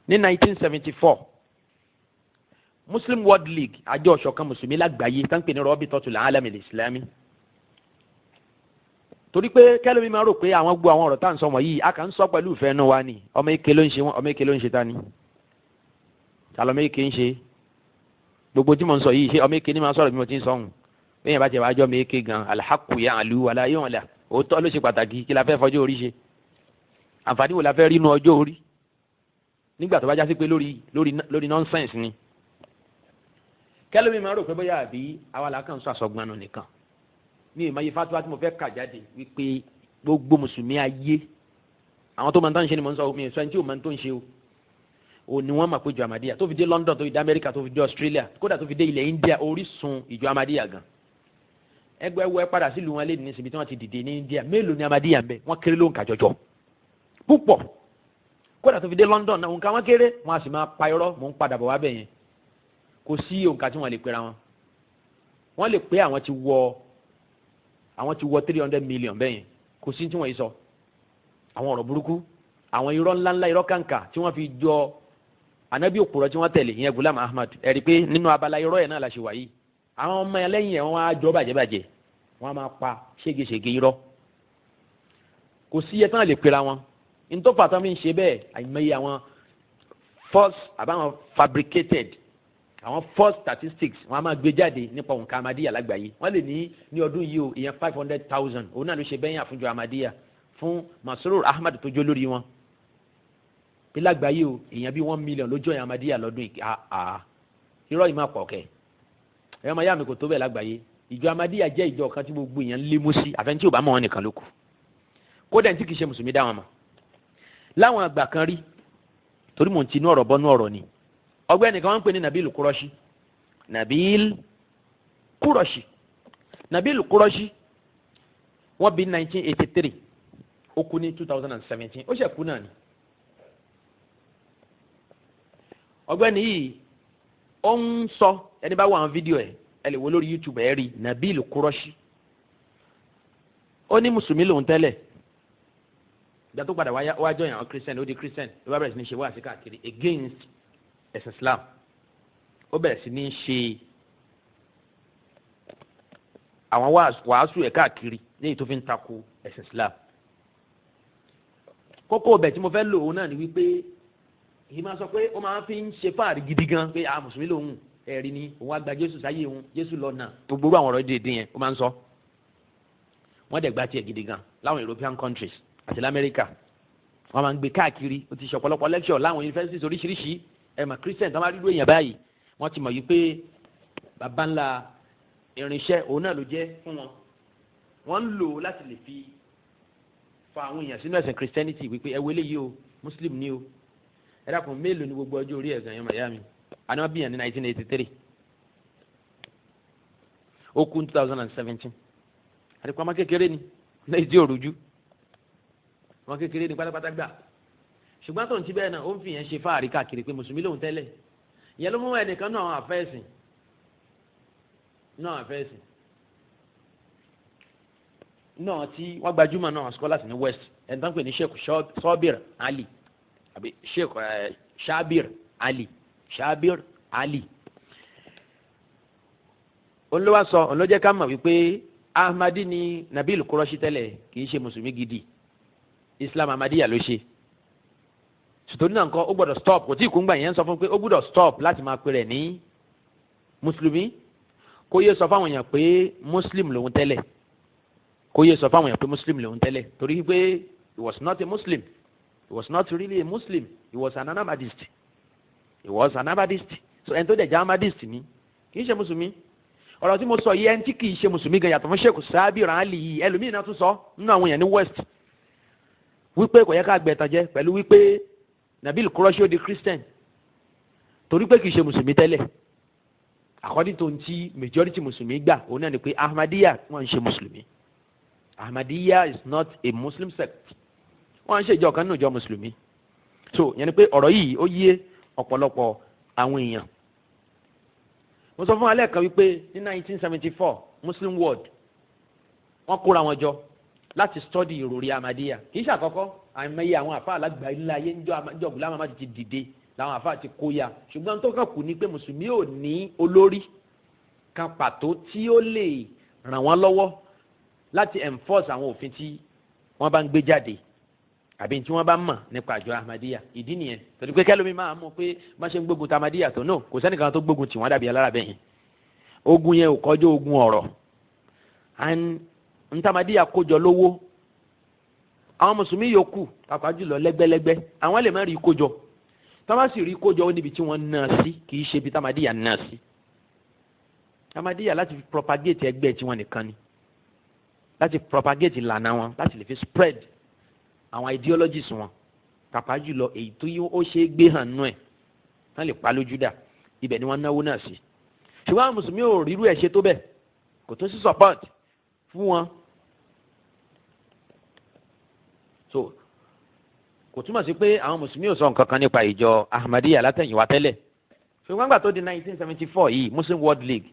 Ní 1974, Muslim World League, àjọ ọ̀ṣọ̀kan mùsùlùmí lágbàáyé tá ń pè ní Rabitatul Alam al-Islami, torí pé kẹlẹ́mi máa rò pé àwọn gbọ́ àwọn ọ̀rọ̀ tá à ń sọ wọ̀nyí, a kàn ń sọ pẹ̀lú ìfẹ́ inú wa ni. Ọmọ eke ló ń ṣe wọn, ọmọ eke ló ń ṣe ta ni ta lọmọ eke ń ṣe? Gbogbo tí mo ń sọ yìí, ṣé ọmọ eke ni máa sọ̀rọ̀ bí mo ti ń sọ ọ̀hún? Bẹ́ẹ̀ bá tiẹ̀ wá jọ́ ọmọ eke gan, alhaqqu ya'lu wala yu'la. Òótọ́ ló ṣe pàtàkì. Kí la fẹ́ fọjọ́ orí ṣe? Àǹfààní wo la fẹ́ rí inú ọjọ́ orí nígbà tó bá já sí pé lórí nonsense ni? Kẹlẹ́mi máa rò pé bóyá àbí àwa là kàn ń sọ àsọgbọnù nìkan ní ìmọ̀ fatuwa tí mo fẹ́ kà jáde, wípé gbogbo mùsùlùmí ayé, àwọn tó máa ń tán ṣe ni mo ń sọ, mi sọ ẹni tí ò máa ń tó ń ṣe o, ò ní wọ́n mọ̀ pé ìjọ Ahmadiyya tó fi dé London, tó fi dé Amẹ́ríkà, tó fi dé Australia, kódà tó fi dé ilẹ̀ India, orísun ìjọ Ahmadiyya gan. Ẹgbẹ́ wọ ẹ padà sílùú wọn lé ní síbi tí wọ́n ti dìde ní India, mélòó ni Ahmadiyya ń bẹ? Wọ́n kéré ló ń kà jọjọ púpọ̀. Kódà tó fi dé London náà, òǹkà wọn kéré, wọn a sì máa pa irọ́. Mò ń padà bọ̀ wá bẹ̀ yẹn. Kò sí òǹkà tí wọ́n lè pera wọn. Wọ́n lè pé àwọn ti wọ 300 million bẹ́ẹ̀ yẹn. Kò sí tí wọ́n yìí sọ àwọn ọ̀rọ̀ burúkú, àwọn irọ́ ńláńlá, irọ́ kàǹkà tí wọ́n fi jọ anabi òpùrọ̀ tí wọ́n tẹ̀lé ìyẹn Gulam Ahmad. Ẹ̀rí pé nínú abala irọ́ yẹn náà la ṣe wà yìí. Àwọn ọmọ yẹn lẹ́yìn ẹ̀, wọ́n á jọ bàjẹ́bàjẹ́, wọ́n á máa pa ségesège irọ́. Kò sí iye tán lè pera wọn. Ntọ́fà tán fi ń ṣe bẹ́ẹ̀, àìmọye àwọn false àbáwọn fabricated, àwọn false statistics wọ́n á máa gbé jáde nípa òǹkà Ahmadiyya lágbàáyé. Wọ́n lè ní ní ọdún yìí o, ìyẹn 500,000, òun náà ló ṣe bẹ́yìn àfúnjọ Ahmadiyya fún Masrur Ahmad tó jó lórí wọn, bí lágbàáyé o, èèyàn bíi 1 million ló join Ahmadiyya lọ́dún yìí. Àà, irọ́ yìí máa pọ̀ kẹ́. Ẹ̀yọ́ máa yá mi, kò tó bẹ́ẹ̀ lágbàáyé. Ìjọ Ahmadiyya jẹ́ ìjọ kan tí gbogbo èèyàn lé mú sí, àfẹn tí ò bá mọ̀ wọn nìkan ló kù. Kódà ní tí kìí ṣe mùsùlùmí dá wọn mọ̀ láwọn àgbà kan rí, torí mò ń tinú ọ̀rọ̀ bọ́nú ọ̀rọ̀ ni. Ọgbẹ́ni kan wọ́n ń pè ní Nabil Kúrọ́ṣí. Nabil Kúrọ́ṣí, Nabil Kúrọ́ṣí, wọ́n bí 1983, ó kú ní 2017, ó ṣe kú náà ni. Ọ̀gbẹ́ni yìí, ó ń sọ, ẹni bá wọ àwọn fídíò ẹ, ẹ lè wo lórí YouTube, ẹ rí Nabil Kúrọ́ṣí. Ó ní mùsùlùmí lòun tẹ́lẹ̀. Ìgbà tó padà wá join àwọn Christian, ó di Christian, ló bá bẹ̀rẹ̀ sí ní ṣe wáàsí káàkiri against ẹ̀sìn Islam. Ó bẹ̀rẹ̀ sí ní ṣe àwọn wàásù ẹ̀ káàkiri léyìí tó fi ń takò ẹ̀sìn Islam. Kókó ọbẹ̀ tí mo fẹ́ lò ó náà ni wípé èyí máa sọ pé ó máa fi ń ṣe fáàrí gidi gan pé a mùsùlùmí lòun, ẹ̀rí ni òun á gba Jésù sáyé òun, Jésù lọ́nà, gbogbo àwọn ọ̀rọ̀ dédé yẹn ó máa ń sọ. Wọ́n dẹ̀ gba tiẹ̀ gidi gan láwọn European countries àti lamẹ́ríkà. Wọ́n máa ń gbé káàkiri. Ó ti ṣe ọ̀pọ̀lọpọ̀ lecture láwọn universities oríṣiríṣi. Ẹ̀ mà Christian tó máa rí lóyìn báyìí, wọ́n ti mọ̀ yìí pé baba ńlá irinṣẹ́ òun náà ló jẹ́ fún wọn. Wọ́n ń lò ó láti lè fi fa àwọn èèyàn sínú ẹ̀sìn Christianity, wípé ẹ wo eléyìí o, Muslim ni o. Ẹ dákun, mélòó ni gbogbo ọjọ́ orí ẹ̀gàn yẹn? Màyá mi àná bíyàn ní 1983, ó kú ní 2017. Àdìpọ̀ ọmọ kékeré ni lẹ́yìn tí ò rújú, ọmọ kékeré ni pátápátá gbà. Ṣùgbọ́n tó ń ti bẹ́ẹ̀ náà, ó ń fi yẹn ṣe fáàrí káàkiri pé mùsùlùmí lòun tẹ́lẹ̀. Ìyẹn ló mú ẹnìkan náà, àwọn àfẹ́sìn náà, àfẹ́sìn náà tí wọ́n gbajúmọ̀ náà, scholars ní West, ẹni tó ń pè ní Sheikh Sọ́bìr Ali àbí Sheikh Shabir Ali, Shabir Ali, olówó sọ, olójẹ́ ká mọ̀ wípé Ahmadi ni Nabil Kúrọ́ṣí tẹ́lẹ̀, kì í ṣe mùsùlùmí gidi. Islam Ahmadiyya ló ṣe. Sùtòrí náà nǹkan, ó gbọ́dọ̀ stop. Kò tí ì kú ngbà yẹn, ń sọ fún pé ó gbọ́dọ̀ stop láti máa pè rẹ̀ ní mùsùlùmí, kó yé sọ fáwọn èèyàn pé muslim lòun tẹ́lẹ̀, kó yé sọ fáwọn èèyàn pé muslim lòun tẹ́lẹ̀, torí pé he was not a Muslim, he was not really a Muslim, he was an Ahmadist, he was an Ahmadist. So ẹni tó dẹ̀ jẹ́ Ahmadist ni kì í ṣe mùsùlùmí. Ọ̀rọ̀ tí mo sọ yìí, ẹni tí kì í ṣe mùsùlùmí gan, yàtọ̀ fún Sheikh Sabir Ali yìí, ẹlòmíì náà tún sọ nínú àwọn èèyàn ní West wípé kò yẹ ká gbẹ̀tàn jẹ pẹ̀lú wípé Nabil Kúrọ́ṣí ó di Christian torí pé kì í ṣe mùsùlùmí tẹ́lẹ̀. According to ntí majority mùsùlùmí gbà, òun náà ni pé Ahmadiyya, wọ́n ń ṣe mùsùlùmí. Ahmadiyya is not a Muslim sect. Wọ́n ń ṣe ìjọ kan nínú ìjọ mùsùlùmí. So yẹn ni pé ọ̀rọ̀ yìí, ó yé ọ̀pọ̀lọpọ̀ àwọn èèyàn. Mo sọ fún alẹ́ kan wípé ní 1974, Muslim World, wọ́n kóra wọn jọ láti study ìròrí Ahmadiyya. Kì í ṣe àkọ́kọ́. Àìmọye àwọn àfa alágbà ilé ayé ńjọ Ghulam Ahmad ti dìde làwọn àfa ti kó ya. Ṣùgbọ́n tó kàn kù ni pé mùsùlùmí ò ní olórí kan pàtó tí ó lè ràn wọ́n lọ́wọ́ láti enforce àwọn òfin tí wọ́n bá ń gbé jáde àbí tí wọ́n bá mọ̀ nípa àjọ Ahmadiyya. Ìdí nìyẹn, torí pé kẹlómi máa mọ̀ pé má ṣe ń gbógun ti Ahmadiyya tó náà, kò sẹ́nìkan tó gbógun tì wọ́n dàbí alára bẹ́yẹn. Ogun yẹn ò kọjú ogun ọ̀rọ̀, and ntàmàdíyà kójọ lówó. Àwọn mùsùlùmí yòókù, pàápàá jùlọ lẹ́gbẹ́lẹ́gbẹ́, àwọn lè má rí kójọ. Tá bá sì rí kójọ, ó níbi tí wọ́n ná sí, kì í ṣe ibi támadíyà ná sí. Támadíyà láti fi propagate ẹgbẹ́ tiwọn nìkan ni, láti propagate ìlànà wọn, láti lè fi spread àwọn ideologies wọn, pàápàá jùlọ èyí tó yí ó ṣe é gbé hàn nú ẹ̀ wọ́n lè pa lójú dà, ibẹ̀ ni wọ́n náwó náà sí. Ṣùgbọ́n àwọn mùsùlùmí ò rírú ẹ̀ ṣe tó bẹ́ẹ̀, kò tó sí support fún wọn. So kò túmọ̀ sí pé àwọn mùsùlùmí ò sọ nǹkan kan nípa ìjọ Ahmadiyya látẹ̀yìnwá tẹ́lẹ̀. Ṣùgbọ́n gbà tó di 1974 yìí, Muslim World League,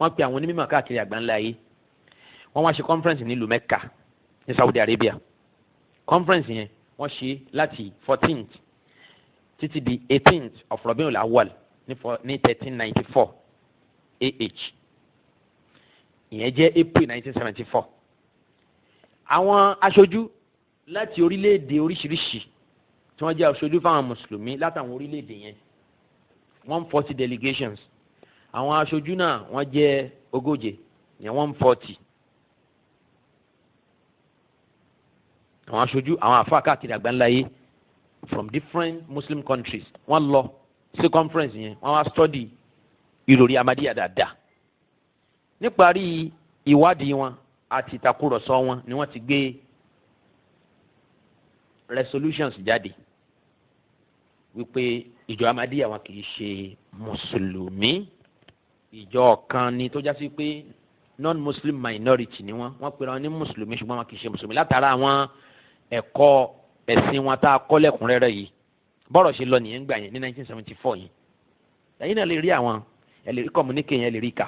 wọ́n pe àwọn onímọ̀ káàkiri àgbáńlá yìí, wọ́n wá ṣe conference nílùú Mecca ní Saudi Arabia. Conference yẹn, wọ́n ṣe láti 14th títí di 18th of Rabiul Awwal ní 1394 AH, ìyẹn jẹ́ April 1974. Àwọn aṣojú láti orílẹ̀-èdè oríṣiríṣi tí wọ́n jẹ́ aṣojú fáwọn mùsùlùmí látàwọn orílẹ̀-èdè yẹn, 140 delegations, àwọn aṣojú náà wọ́n jẹ́ 40, ìyẹn 140. Àwọn aṣojú àwọn àfa káàkiri àgbáńlá yìí from different Muslim countries, wọ́n lọ sí conference yẹn, wọ́n wá study ìròrí Ahmadiyya dáadáa. Níparí ìwádìí wọn àti ìtàkùrọ̀sọ wọn ni wọ́n ti gbé resolutions jáde wípé ìjọ Ahmadiyya wọn kì í ṣe mùsùlùmí. Ìjọ kan ni tó jásí pé non-muslim minority ni wọ́n. Wọ́n pera wọn ní mùsùlùmí, ṣùgbọ́n wọn kì í ṣe mùsùlùmí látara àwọn ẹ̀kọ́ ẹ̀sìn wọn tá a kọ́ lẹ́kùnrẹ́rẹ́ yìí. Bọ́rọ̀ ṣe lọ nìyẹn gbà yẹn ní 1974 yìí. Ẹ̀yin náà lè rí àwọn, ẹ lè rí communique yẹn, lè rí kà.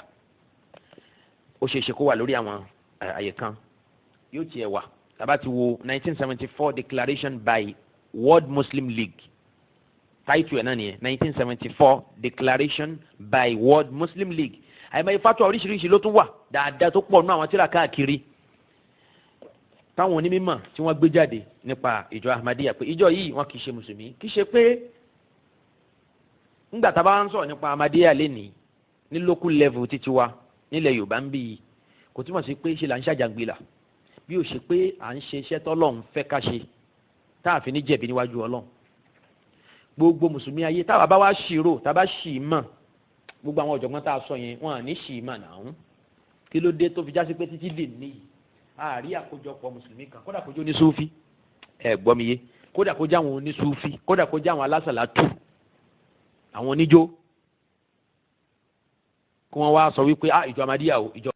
Ó ṣeé ṣe kó wà lórí àwọn àyè kan, yóò tiẹ̀ wà. Tá ti wo 1974 declaration by World Muslim League, title ẹ̀ náà nìyẹn, 1974 declaration by World Muslim League. Àìmọye fatwa oríṣiríṣi ló tún wà dáadáa tó pọ̀ nú àwọn tírà káàkiri táwọn onímọ̀ tí wọ́n gbé jáde nípa ìjọ Ahmadiyya, pé ìjọ yìí, wọn kì í ṣe mùsùlùmí. Kì í ṣe pé ńgbà tá a bá ń sọ̀rọ̀ nípa Ahmadiyya lénìí ní local level títí wa nílẹ̀ Yorùbá ń bí yìí, kò túmọ̀ sí pé ṣe là ń ṣàjàngbìlà, bí ó ṣe pé à ń ṣe iṣẹ́ tọ́lọ́run fẹ́ ká ṣe, tá a fi ní jẹ̀bi níwájú Ọlọ́run. Gbogbo mùsùlùmí ayé, táwa bá wá ṣírò, tá a bá ṣì í mọ̀, gbogbo àwọn ọ̀jọ̀gbọ́n tá a sọ yẹn, wọn à ní ṣì í mọ̀ náà. Kí ló dé tó fi já sí pé títí dè níyì, àárí àkójọpọ̀ mùsùlùmí kan, kódà kó jẹ́ onísúfí, ẹ gbọ́ mi yé, kódà kó jẹ́ àwọn onísúfí, kódà kó jẹ́ àwọn alásàlátù, àwọn oníjó, kí wọ́n wá sọ wípé ah, ìjọ Ahmadiyya o, ìjọ